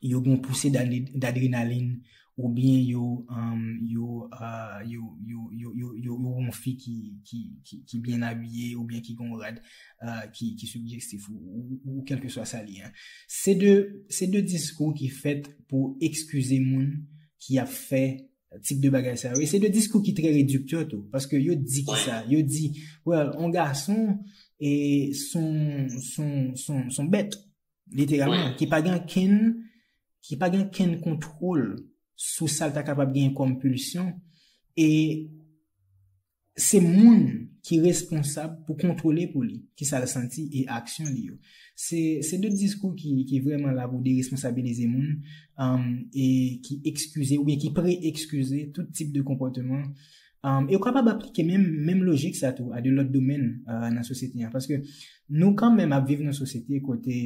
yo gen yon pouse d'adre-, d'adrenalin, oubyen yo, um, yo, uh, yo, yo, yo, yo, yo, yo, yo yon fi ki, ki, ki, ki byen abiye, oubyen ki gen yon rad, uh, ki, ki sijèstif, ou, ou, ou kèlkeswa sa li ye. Se de, se de diskou ki fèt pou eskize moun ki ap fè tip de bagay sa yo. E se de diskou ki trè rediktè tou, paske yo di ki sa, yo di, well, yon gason, e son, son, son, son bèt, literalman, ki pa gen kenn, ki pa gen kenn kontwòl sou sa l ta kapab genyen kòm pulsyon, e se moun ki responsab pou kontwole pou li, ki sa l santi e aksyon li yo. Se, se de diskou ki, ki vrèman la pou deresponsabilize moun, um, e ki eskize oubyen ki pre-eskize tout tip de konpòteman. Um, e ou kapab aplike menm, menm lojik sa tou a de lòt domèn, uh, nan sosyete an. Paske nou kanmenm ap viv nan sosyete kote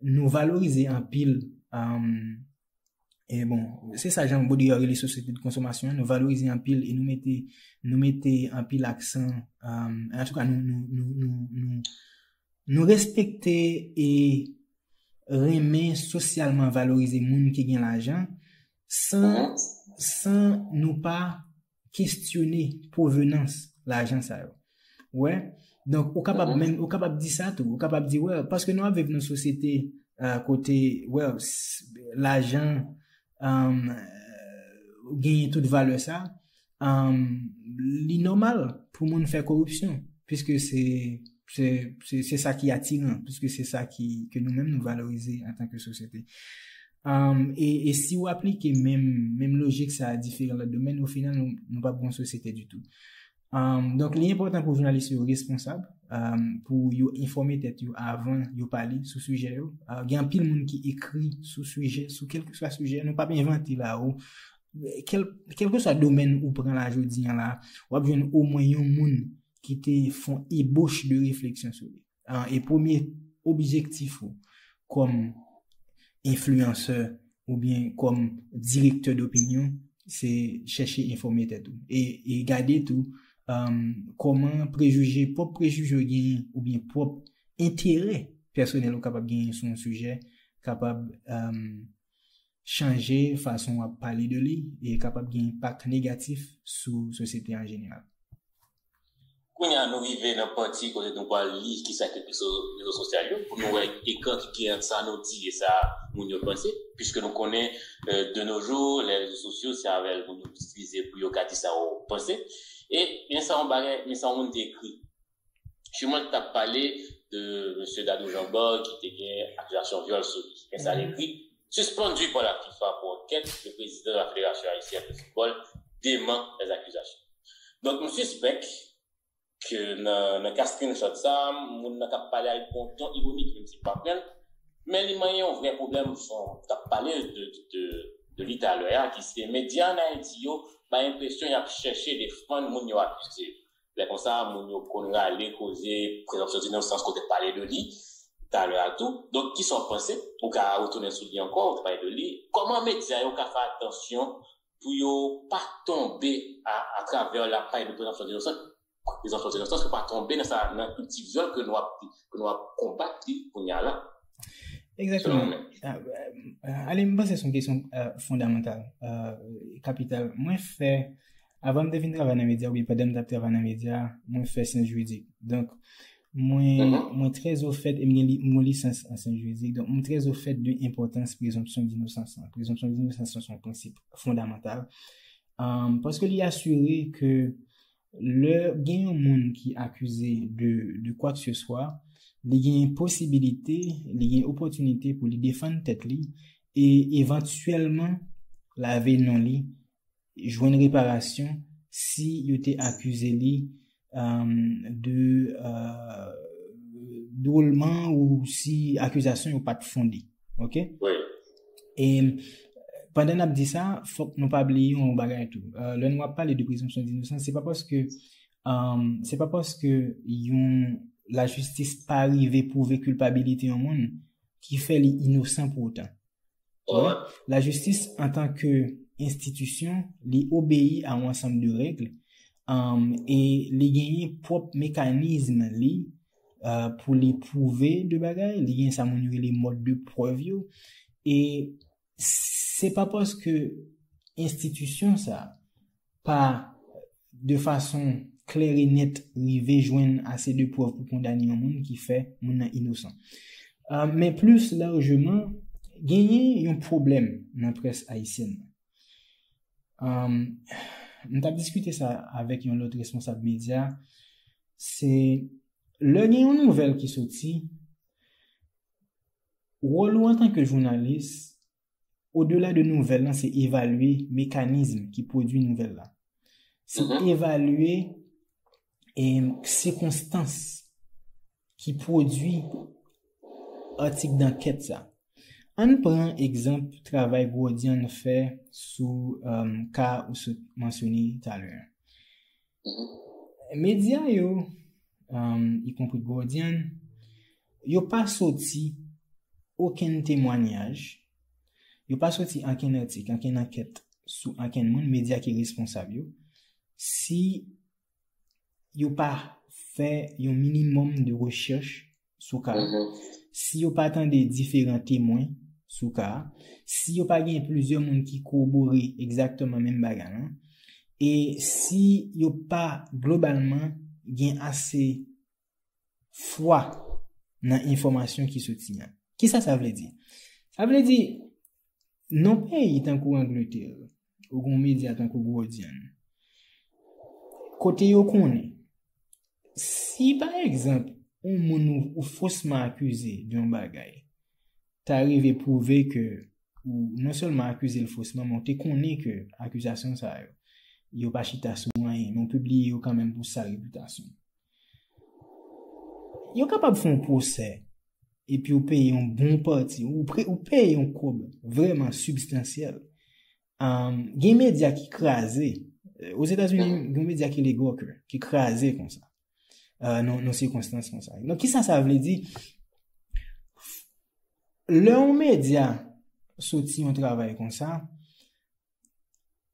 nou valorize anpil, um, e bon, se sa jan Baudrillard rele sosyete de konsomasyon an, nou valorize anpil e nou mete, nou mete anpil aksan, um, antouka nou, nou, nou, nou, nou, nou respekte e renmen sosyalman valorize moun ki gen lajan, san, san nou pa kestyone pwovenans lajan sa yo. Wè? Donk, ou kapab menm, ou kapab di sa tou. Ou kapab di, wè, paske nou ap viv nan sosyete, euh, kote, wè, s-, lajan, um, genyen tout valè sa, um, li nòmal pou moun fè koripsyon, piske se, se, se, se sa ki atiran, piske se sa ki, ke nou menm nou valorize antanke sosyete. Um, e, e si w aplike menm, menm lojik sa a diferan lòt domèn, o final, nou, nou p ap gen yon sosyete ditou. Um, donk, li enpòtan pou jounalis yo responsab, um, pou yo enfòme tèt yo avan yo pale sou sijè yo. Uh, gen anpil moun ki ekri sou sijè, sou kèlkeswa sijè, nou p ap envante la o. Kèl, kèlkeswa domèn ou pran la jodi an la, w ap jwenn omwen yon moun ki te fè yon ebòch de refleksyon sou li. Ah, e premye objektif ou kòm enfliyansè oubyen kòm direktè dopinyon, se chèche enfòme tèt ou. E, e gade tou, um, kòman prejije, pwòp prejije w genyen oubyen pwòp enterè pèsonèl ou kapab genyen sou yon sijè, kapab, um, chanje fason w ap pale de li e kapab gen enpak negatif sou sosyete an jeneral. Kounye a, nou rive nan pati kote nou pral li kisa ki ekri sou rezo sosyal yo, pou nou wè ekran ki gen ant sa nou di e sa moun yo panse, piske nou konnen, euh, de nos jours, les réseaux sociaux, se avè l moun yo itilize pou yo ka di sa yo panse. E, men sa yon bagay, men sa yon moun te ekri. Simoun t ap pale de mesye Dadou Jean Borg ki te gen akizasyon vyòl sou li. Men sa l ekri, suspendu par la FIFA pour enquête, le président de la Fédération haïtienne de football dément les accusations. Donk, m sispèk ke nan, nan ka screenshot sa, moun nan k ap pale a gen yon ton ironik, menm si l pa pran l, men li manyen yon vrè pwoblèm, son, k ap pale de, de, de, de li talè a, ki se medya ann Ayiti yo bay enpresyon y ap chèche defann moun yo akize. Lè konsa, moun yo konn rale koze prezonpsyon dinosans kote pale de li talè a tou. Donk, kisa w panse? Ou ka retounen sou li ankò, ou te pale de li. Kòman medya yo ka fè atansyon pou yo pa tonbe a, atravè la pale de prezonpsyon dinosans, prezonpsyon dinosans, pou pa tonbe nan sa, nan kilti vyòl ke nou ap, ke nou ap konbat li kounye a la? Egzakteman. Ale, m panse se yon kesyon fondamantal, kapital. Mwen fè, avan m te vin travay nan medya, oubyen pandan m t ap travay nan medya, mwen fè syans jiridik. Donk, mwen, mwen trè ofèt, e m gen li, m gen lisans an syans jiridik. Donk, mwen trè ofèt de enpòtans prezonpsyon dinosans lan. Prezonpsyon dinosans lan se yon prensip fondamantal. Paske li asire ke lè gen yon moun ki akize de, de kwa ke se swa, li gen posibilite, li gen opòtinite pou li defann tèt li e evantyèlman lave non li, jwenn reparasyon si yo te akize li de dwòlman ou si akizasyon yo pa t fonde. Oke? E pandan n ap di sa, fòk nou pa bliye yon bagay tou. Lè nou ap pale de prezonpsyon dinosans, se pa paske se pa paske yon lajistis pa rive pwouve kilpabilite yon moun ki fè li inosan pou otan. Lajistis antanke enstitisyon, li obeyi a yon ansanm de règ e li genyen pwòp mekanizm li pou li pwouve de bagay, li gen sa moun yo rele mòd de prèv yo. E se pa paske enstitisyon sa pa de fason klè e nèt rive jwenn ase de prèv pou kondane yon moun ki fè moun nan inosan. Men plis lajman, genyen yon pwoblèm nan près ayisyèn nan. M t ap diskite sa avèk yon lòt responsab medya. Se lè gen yon nouvèl ki soti, wòl ou antanke jounalis, odela de nouvèl lan, se evalye mekanizm ki pwodui nouvèl la. Se evalye sikonstans ki pwodui atik dankèt sa. Ann pran egzanp travay Guardian fè sou ka ou sot mansyone talè a. Medya yo, ikonpri Guardian, yo pa soti okenn temwanyaj, yo pa soti ankenn atik, ankenn ankèt sou ankenn moun, medya ki responsab yo, si yo pa fè yon minimòm de rechèch sou ka a, si yo pa tande diferan temwen sou ka a, si yo pa gen plizyè moun ki kowobore egzakteman menm bagay lan, e si yo pa globalman gen ase fwa nan enfòmasyon ki soti an. Kisa sa vle di? Sa vle di, nan peyi tankou Angletè, ou gen yon medya tankou Guardian, kote yo konnen, si pa egzanp, yon moun ou, ou fosman akize de yon bagay, ta rive pwouve ke ou non sèlman akize l fosman, men ou te konnen ke akizasyon sa yo, yo pa chita sou anyen, men ou pibliye yo kanmenm pou sal repitasyon l. Yo kapab fè yon pwosè, epi ou peye yon bon pati, ou, pre, ou peye yon kòb vrèman sibstansyèl. Gen medya ki kraze. Ozetazini, gen yon medya ki rele Gawker, ki kraze konsa. Nan, nan sikonstans konsa. Donk, kisa sa vle di? Lè yon medya soti yon travay konsa,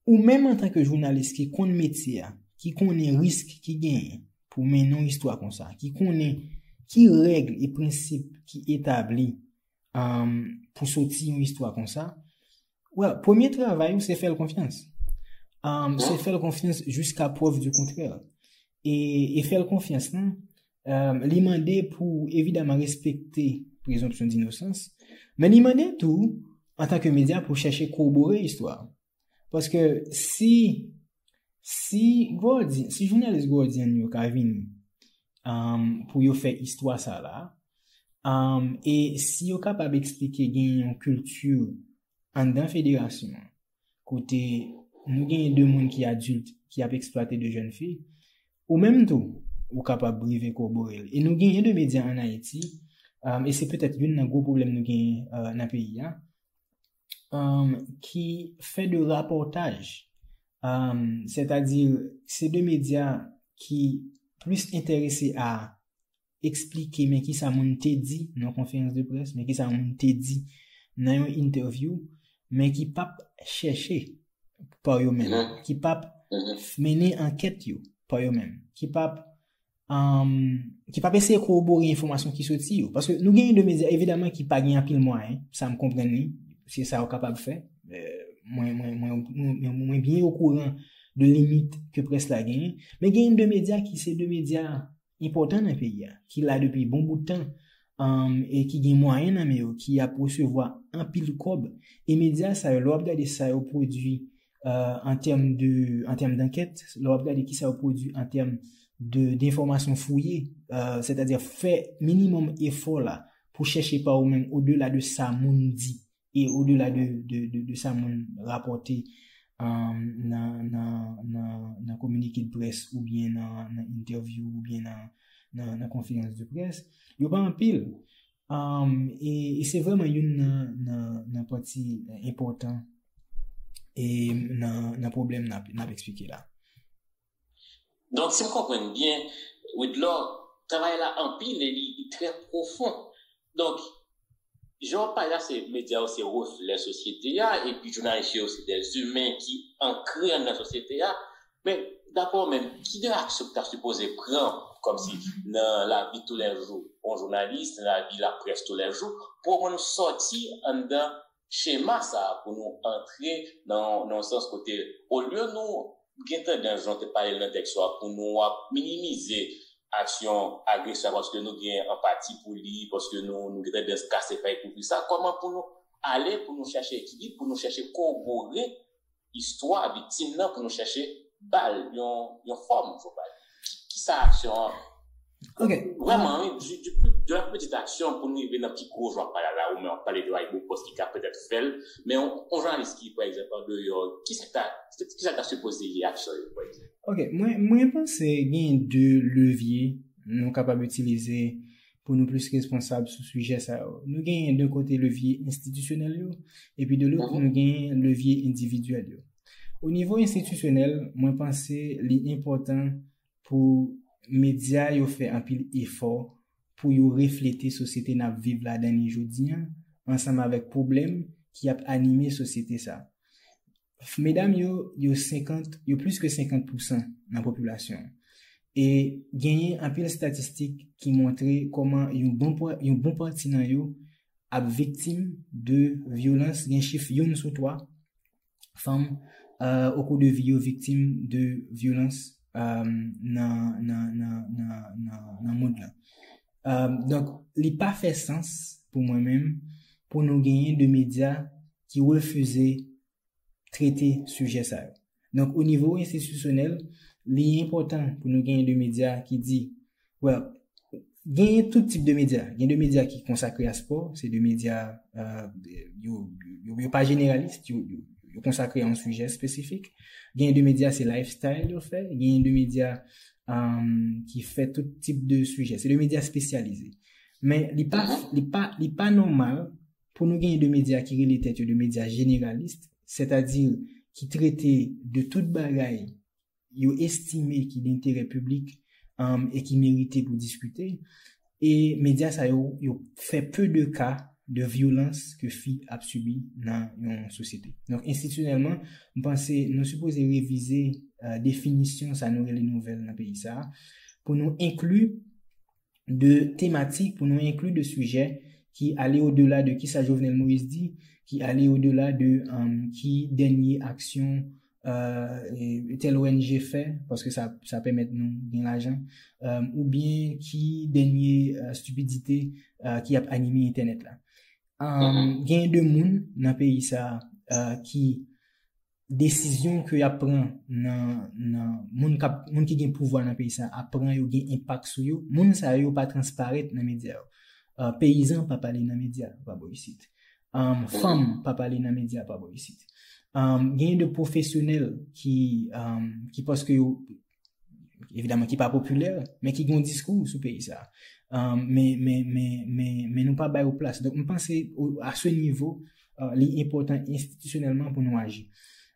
ou menm antanke jounalis ki konn metye a, ki konnen risk ki genyen pou mennen yon istwa konsa, ki konnen ki règ e prensip ki etabli pou soti yon istwa konsa, well, premye travay ou se fè l konfyans. Se fè l konfyans jiska prèv di kontrè. E, e fè l konfyans lan, li mande pou evidaman respekte prezonpsyon dinosans, men li mande tou, antanke medya, pou chèche kowobore istwa. Paske si, si Guardian, si jounalis Guardian yo ka vini pou yo fè istwa sa la, e si yo kapab eksplike gen yon kilti anndan federasyon an, kote nou genyen de moun ki adilt ki ap eksplwate de jèn fi, ou menm tou, ou kapab rive kowobore l. E nou genyen de medya ann Ayiti, um, e se petèt youn nan gwo pwoblèm nou genyen uh, nan peyi a, um, ki fè de rapòtaj, um, sètadi se de medya ki plis enterese a eksplike men kisa moun te di nan konferans de près, men kisa moun te di nan yon entèvyou, men ki p ap chèche pa yo menm, ki p ap mennen ankèt yo pa yo menm, ki p ap um, ki p ap eseye kowobore enfòmasyon ki soti yo. Paske nou genyen de medya, evidaman, ki pa gen anpil mwayen, sa m konprann li, se sa yo kapab fè. Euh, mwen, mwen, mwen, mwen, mwen byen okouran de limit ke près la genyen. Men genyen de medya ki se de medya enpòtan nan peyi a, ki la depi bon bout tan, um, e ki gen mwayen nan men yo, ki ap resevwa anpil kòb. E medya sa yo, lè w ap gade sa yo pwodui uh, an tèm de, an tèm d'ankèt, lè w ap gade kisa yo pwodui an tèm de, d'informasyon fouye, uh, sètadi fè minimòm efò la pou chèche pa ou menm odela de sa moun di e odela de, de, de, de sa moun rapòte um, nan, nan, nan, nan kominike de près oubyen nan, nan entèvyou oubyen nan, nan, nan konferans de près, yo pa anpil. Um, e, e se vrèman youn nan, nan, nan pati enpòtan e nan, nan pwoblèm n ap, n ap eksplike la. Donk, si m konprann byen, Widlor, travay la anpil e li, li trè pwofon. Donk, jan w pale la, se medya yo se reflè sosyete a, epi jounalis yo se de imen ki ankre anndan sosyete a. Men, dapre w menm, ki direksyon w ta sipoze pran, kòmsi nan lavi toulèjou yon jounalis, nan lavi laprès toulèjou, pou omwen nou sòti anndan chema sa a, pou nou antre nan, nan yon sans kote, olye nou gen tandans, jan w te pale l nan tèks ou a, pou nou ap minimize aksyon agresè a paske nou gen anpati pou li, paske nou, nou gen tandans kase fèy pou li. Sa, kòman pou nou ale, pou nou chèche ekilib, pou nou chèche kowobore istwa viktim nan, pou nou chèche ba l yon, yon fòm, fò ba l. Ki, ki sa aksyon an? Ok. Vrèman, wi, du, du plus, de la petite action pou nou rive nan pi gwo jan w ap pale la, ou menm w ap pale de Ayibopost ki ka petèt fè l, men yon, yon jounalis ki, pa egzanp, andeyò, ki sa k ta, ki sa k ta sipoze ye aksyon yo, pa egzanp? Ok, mwen, mwen panse gen de levye nou kapab itilize pou nou plis responsab sou sijè sa yo. Nou genyen de kote levye enstitisyonèl yo, epi de lòt, nou genyen levye endividyèl yo. O nivo enstitisyonèl, mwen panse li enpòtan pou medya yo fè anpil efò pou yo reflete sosyete n ap viv ladan li jodi a, ansanm avèk pwoblèm ki ap anime sosyete sa. Medam yo, yo senkant, yo plis ke senkant pousan nan popilasyon an. E genyen anpil estatistik ki montre kòman yon bon, yon bon pati nan yo ap viktim de vyolans, gen chif youn sou twa fanm, euh, au cours de vie yo viktim de vyolans, euh, nan, nan, nan, nan, nan, nan mond lan. Euh, donk, li pa fè sans pou mwen menm pou nou genyen de medya ki refize trete sijè sa yo. Donk, o nivo enstitisyonèl, li enpòtan pou nou genyen de medya ki di, well, genyen tout tip de medya. Gen de medya ki konsakre a spò, se de medya, euh, yo, yo, yo pa jeneralis, yo, yo, yo konsakre a yon sijè espesifik. Genyen de medya, se lifestyle yo fè. Genyen de medya um, ki fè tout tip de sijè. Se de medya espesyalize. Men li pa, li pa, li pa nòmal pou nou genyen de medya ki rele tèt yo de medya jeneralis, sètadi ki trete de tout bagay yo estime ki denterè piblik, um, e ki merite pou diskite. E medya sa yo, yo fè peu de ka de vyolans ke fi ap sibi nan yon sosyete. Donk, enstitisyonèlman, m panse nou sipoze revize, euh, definisyon sa nou rele nouvèl nan peyi sa a, pou nou enkli de tematik, pou nou enkli de sijè ki ale odela de kisa Jovenel Moïse di, ki ale odela de, um, ki dènye aksyon euh, tèl O N G fè, paske sa, sa pèmèt nou gen lajan, euh, oubyen ki dènye euh, stipidite euh, ki ap anime entènèt la. Um, genyen de moun nan peyi sa euh, ki desizyon ke y ap pran nan, nan moun, k ap, moun ki gen pouvwa nan peyi sa ap pran yo gen enpak sou yo. Moun sa yo pa transparèt nan medya yo. Euh, peyizan pa pale nan medya pa bò isit. Um, fanm pa pale nan medya pa bò isit. Um, genyen de pwofesyonèl ki, um, ki paske yo, evidaman, ki pa popilè, men ki gen yon diskou sou peyi sa. Um, men, men, men, men, men nou pa ba yo plas. Donk, m panse, o- a se nivo, uh, li enpòtan enstitisyonèlman pou nou aji.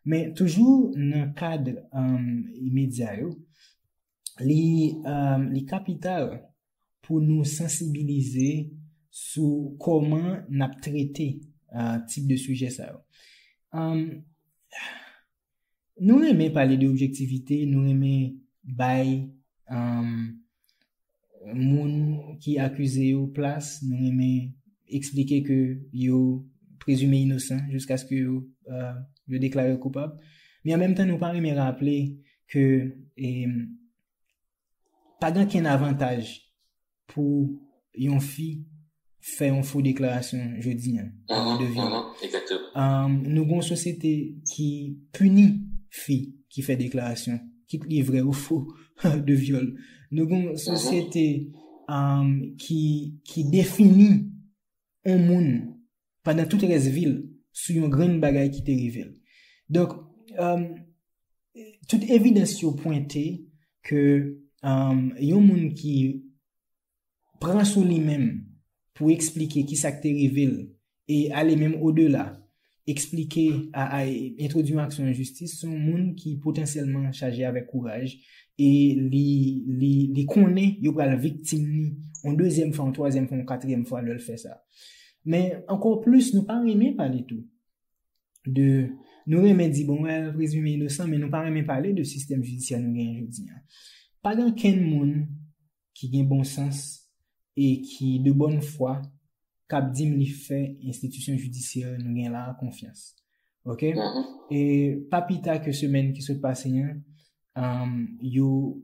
Men toujou nan kad, um, medya yo, li, um, li kapital pou nou sansibilize sou kòman n ap trete, uh, tip de sijè sa yo. Um, nou renmen pale de objektivite, nou renmen bay, um, moun ki akize yo plas, nou renmen eksplike ke yo prezime inosan jiskaske yo, uh, yo deklare koupab. Men an menm tan, nou pa renmen raple ke, em, pa gen kenn avantaj pou yon fi fè yon fo deklarasyon jodi a, de vyòl. Um, nou gen yon sosyete ki pini fi ki fè deklarasyon, kit li vrè ou fo, de vyòl. Nou gen yon sosyete, um, ki, ki defini yon moun pandan tout rès vi l sou yon grenn bagay ki te rive l. Donk, um, tout evidans yo pwente ke, um, yon moun ki pran sou li menm pou eksplike ki sa k te rive l e ale menm odela, eksplike a, a entwodui yon aksyon an jistis, se yon moun ki potansyèlman chaje avèk kouraj e li, li, li konnen yo pral viktim li yon dezyèm fwa, yon twazyèm fwa, yon katriyèm fwa lè l fè sa. Men ankò plis, nou pa renmen pale tou de, nou renmen di, bon, wè, prezime inosan, men nou pa renmen pale de sistèm jidisyè nou genyen jodi a. Pa gen kenn moun ki gen bon sans e ki de bòn fwa k ap di m li fè enstitisyon jidisyè nou gen la a konfyans. Oke? E pa pita ke semèn ki sot pase an, um, yo,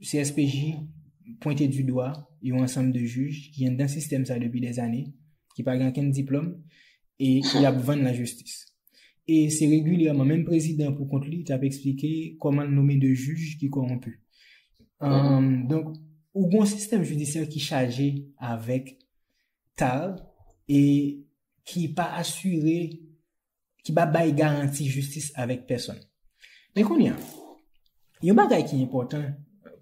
C S P J pwente du dwa yon ansanm de jij ki anndan sistèm sa depi dèzane, ki pa gen okenn diplòm, e ki ap vann lajistis. E se regilyèman, menm prezidan pou kont li t ap eksplike kòman l nome de jij ki kòwonpi. Um, donk, ou gen yon sistèm jidisyè ki chaje avèk tar e ki pa asire, ki pa bay garanti jistis avèk pèsonn. Men kounye a, yon bagay ki enpòtan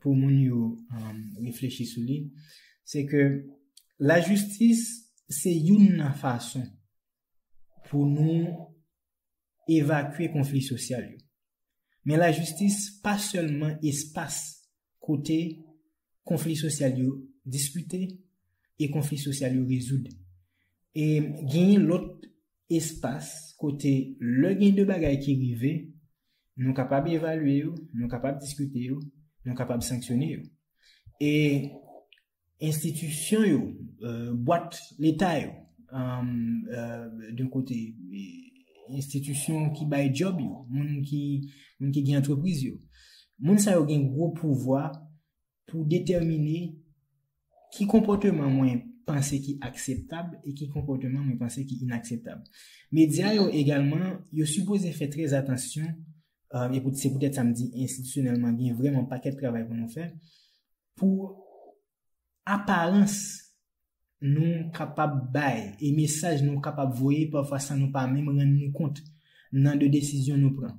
pou moun yo, um, reflechi sou li, se ke lajistis se youn nan fason pou nou evakye konfli sosyal yo. Men lajistis pa sèlman espas kote konfli sosyal yo diskite e konfli sosyal yo rezoud. E genyen lòt espas kote lè gen de bagay ki rive, nou kapab evalye yo, nou kapab diskite yo, nou kapab sanksyone yo. E enstitisyon yo, euh, bwat leta yo, um, euh, d'un kote, e, enstitisyon ki bay djòb yo, moun ki, moun ki gen antrepriz yo. Moun sa yo gen gwo pouvwa pou detèmine ki konpòteman mwen panse ki akseptab e ki konpòteman mwen panse ki inakseptab. Medya yo egalman, yo sipoze fè trè atansyon, euh, e pou, se poutèt sa m di enstitisyonèlman, gen vrèman pakèt travay pou nou fè, pou aparans nou kapab bay e mesaj nou kapab voye pafwa san nou pa menm rann nou kont nan de desizyon nou pran.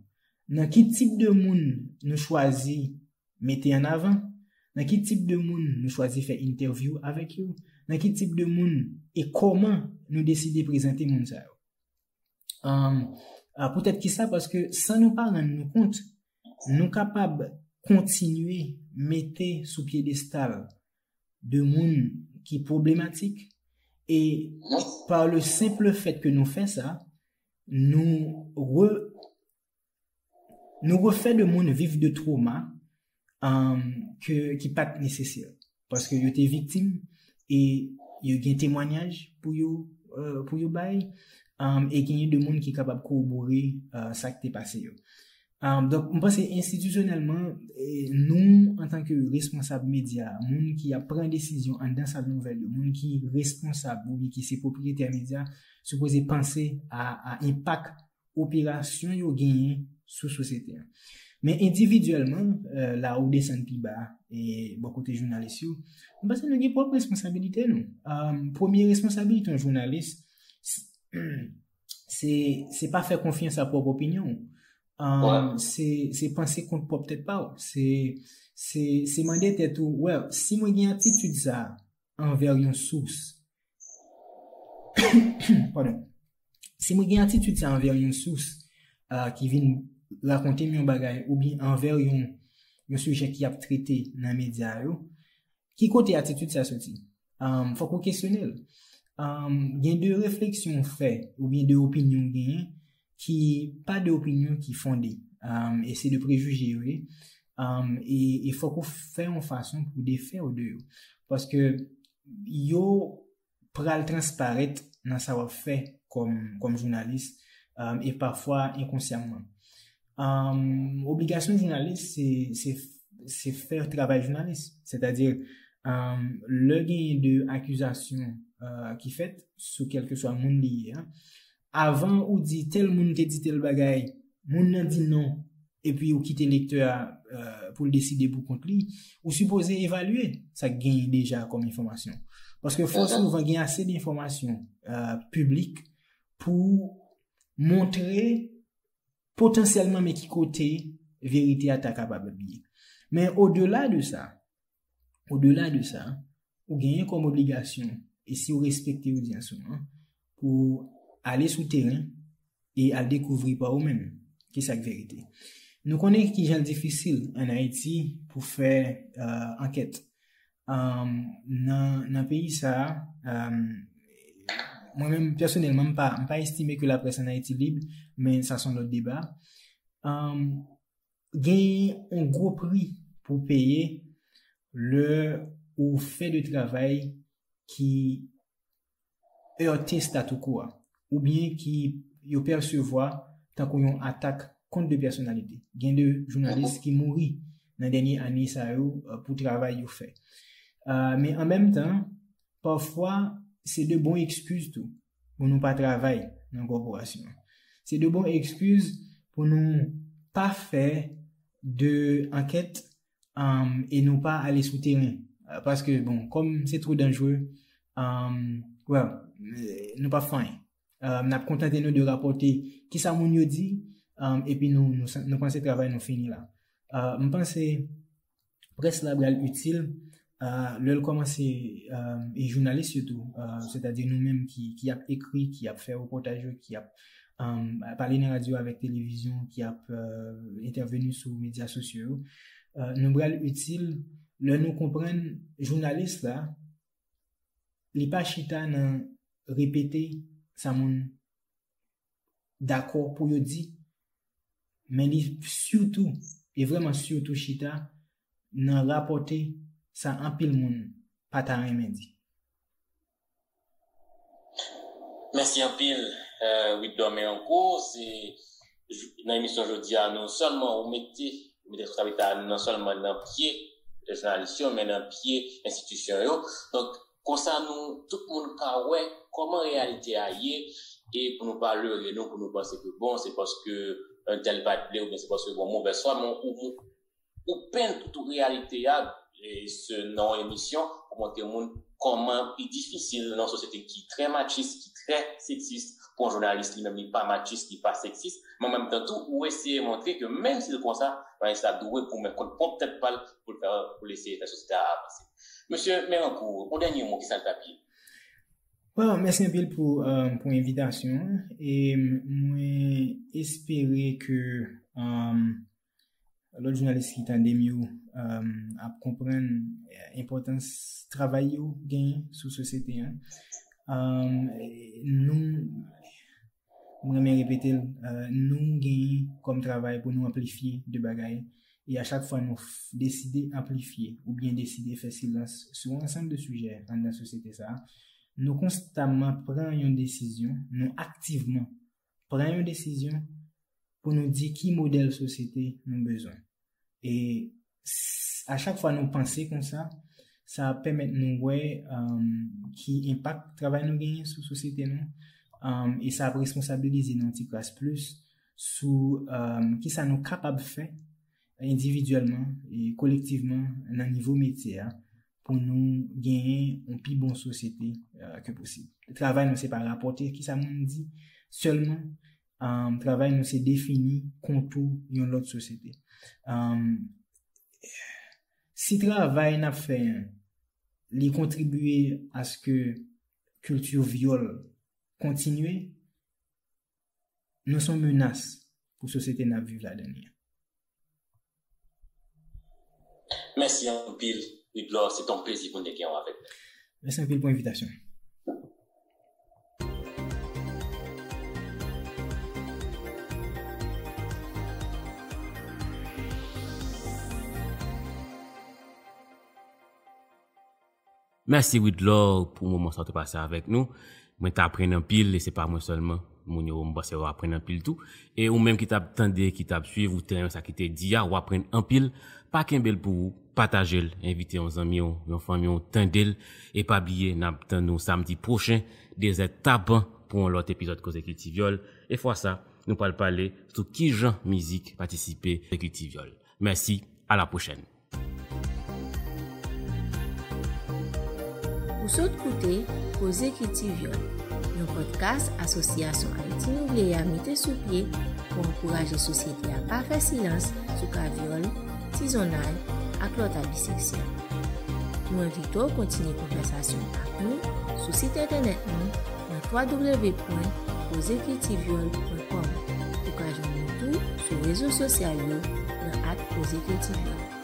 Nan ki tip de moun nou chwazi mete an avan? Nan ki tip de moun nou chwazi fè entèvyou avèk yo? Nan ki tip de moun e kòman nou deside prezante moun sa yo? Um, a, poutèt ki sa? Paske san nou pa rann nou kont, nou kapab kontinye mete sou pyedestal de moun ki pwoblematik e pa le simple fait que nou fè sa, nou re, nou refè de moun viv de twoma, um, ke, ki pa t nesesè. Paske yo te viktim e yo gen temwanyaj pou yo, euh, pou yo bay, um, e genyen de moun ki kapab kowobore, euh, sa k te pase yo. Um, donk, m panse enstitisyonèlman, e, nou, antanke responsab medya, moun ki ap pran desizyon anndan sal nouvèl yo, moun ki responsab oubyen ki se pwopriyetè medya, sipoze panse a, a enpak operasyon yo genyen sou sosyete a. Men endividyèlman, euh, la ou desann pi ba, e bò kote jounalis yo, m panse nou gen pwòp responsabilite nou. Um, premye responsabilite yon jounalis, s-, se, se pa fè konfyans a pwòp opinyon w. Um, se, se panse kont pwòp tèt pa w. Se, se, se mande tèt ou, well, si mwen gen atitid sa anvè yon sous, pardon, si mwen gen atitid sa anvè yon sous uh, ki vin rakonte m yon bagay, oubyen anvè yon, yon sijè ki ap trete nan medya yo, ki kote atitid sa soti? Um, fòk ou kesyone l. Um, gen de refleksyon w fè, oubyen de opinyon w genyen, ki pa de opinyon ki fonde. Um, e se de prejije yo ye. Um, e, e fòk ou fè yon fason pou defè w de yo. Paske yo pral transparèt nan sa w ap fè kòm, kòm jounalis, um, e pafwa enkonsyamman. Um, obligasyon jounalis, se, se, se fè travay jounalis. Sètadi, um, lè genyen de akizasyon uh, ki fèt sou kèlkeswa moun li ye, avan ou di tèl moun te di tèl bagay, moun nan di non, epi ou kite lektè a uh, pou l deside pou kont li, ou sipoze evalye sa k genyen deja kòm enfòmasyon. Paske fò souvan gen ase de enfòmasyon uh, piblik pou montre potansyèlman men ki kote verite a ta kapab ye. Men odela de sa, odela de sa, ou genyen kòm obligasyon, e si w respekte odyans ou an, pou ale sou teren e al dekouvri pa ou menm ki sa k verite. Nou konnen kijan l difisil ann Ayiti pou fè uh, ankèt. Um, nan, nan peyi sa a, um, mwen menm pèsonèlman, m pa, m pa estime ke laprès ann Ayiti lib, men sa se yon lòt deba. Um, gen yon gwo pri pou peye lè ou fè de travay ki heurte statu quo a, oubyen ki yo pèsevwa tankou yon atak kont de pèsonalite. Gen de jounalis ki mouri nan dènye ane sa yo uh, pou travay yo fè. Uh, men an menm tan, pafwa, se de bon ekskiz tou pou nou pa travay nan kòporasyon an. Se de bon ekskiz pou nou pa fè de ankèt um, e nou pa ale sou teren. Uh, paske, bon, kòm se two danjere, um, well, nou pa fè anyen. Um, n ap kontante nou de rapòte kisa moun yo di, um, epi nou, nou, nou panse travay nou fini la. Uh, m panse près la pral itil uh, lè l kòmanse um, e jounalis yo tou, uh, sètadi nou menm ki, ki ap ekri, ki ap fè repòtaj yo, ki ap um, pale nan radyo avèk televizyon, ki ap uh, entèveni sou medya sosyo yo, uh, nou pral itil lè nou konprann jounalis la, li pa chita nan repete sa moun dakò pou yo di, men li sitou, e vrèman sitou chita nan rapòte sa anpil moun pa ta renmen di. Mèsi anpil, uh, Widor Merancourt. Se nan emisyon jodi a, nou sèlman ou mete, ou mete responsabilite a nou non sèlman nan pye jounalis yo, men nan pye enstitisyon yo. Donk, konsa nou, tout moun ka wè kòman reyalite a ye, e pou nou pa lere nou, pou nou panse ke bon, se paske entèl pa t vle, oubyen se paske bon, movèz fwa, men ou, ou, ou penn tout reyalite a, e se nan yon emisyon, pou montre moun kòman li difisil nan yon sosyete ki trè matchis, ki trè seksis, pou yon jounalis li menm li pa matchis, li pa seksis, men an menm tan tou, ou eseye montre ke menm si l konsa, jounalis la dwe goumen kont pwòp tèt pa l pou l fè, pou l eseye fè sosyete a avanse. Mesye Merancourt, yon dènye mo, kisa l t ap ye? Well, mèsi anpil pou, um, pou envitasyon an. E mwen espere ke um, lòt jounalis ki tande m yo um, ap konprann enpòtans travay yo genyen sou sosyete an. Um, nou, mwen renmen repete l, uh, nou genyen kòm travay pou nou anplifye de bagay. E a chak fwa nou deside anplifye oubyen deside fè silans sou ansanm de sijè anndan sosyete sa a, nou konstamman pran yon desizyon, nou aktivman pran yon desizyon pou nou di ki modèl sosyete nou bezwen. E a chak fwa nou panse konsa, sa ap pèmèt nou wè um, ki enpak travay nou genyen sou sosyete nou. Um, e sa ap responsabilize nou ti kras plis sou um, kisa nou kapab fè endividyèlman e kolektivman nan nivo metye a pou nou genyen yon pi bon sosyete uh, ke posib. Travay nou se pa rapòte kisa moun di, Sèlman, um, travay nou se defini kontou yon lòt sosyete. Um, si travay n ap fè an, li kontribye aske kilti vyòl kontinye, nou se yon menas pou sosyete n ap viv ladan li an. Mèsi anpil, Widlor. Se te yon plezi pou n te gen w avèk nou. Mèsi anpil pou envitasyon. Mèsi Widlor pou moman sa w te pase avèk nou. Mwen t aprann anpil, e se pa mwen sèlman. Moun yo, m panse yo aprann anpil tou. E ou menm ki t ap tande, ki t ap swiv, ou te renmen sa ki te di a, w aprann anpil. Pa kenbe l pou ou, pataje l, envite yon zanmi w, yon fanmi w, tande l. E pa bliye, n ap tann nou samdi pwochen, de zè tapan, pou yon lòt epizòd Koze Kilti Vyòl. E fwa sa, nou pral pale sou kijan mizik patisipe nan kilti vyòl. Mèsi, a la pwochèn. Ou sot koute Koze Kilti Vyòl, yon podcast Asosyasyon Ayiti Nouvle a mete sou pye pou ankouraje sosyete a pa fè silans sou ka vyòl, tizonnay ak lòt abi seksyèl. Nou envite w kontinye konvèsasyon ak nou sou sit entènèt nou nan w w w pwen koze kilti vyòl pwen kòm. Ou ka jwenn nou tou sou rezo sosyal yo nan at koze kilti vyòl.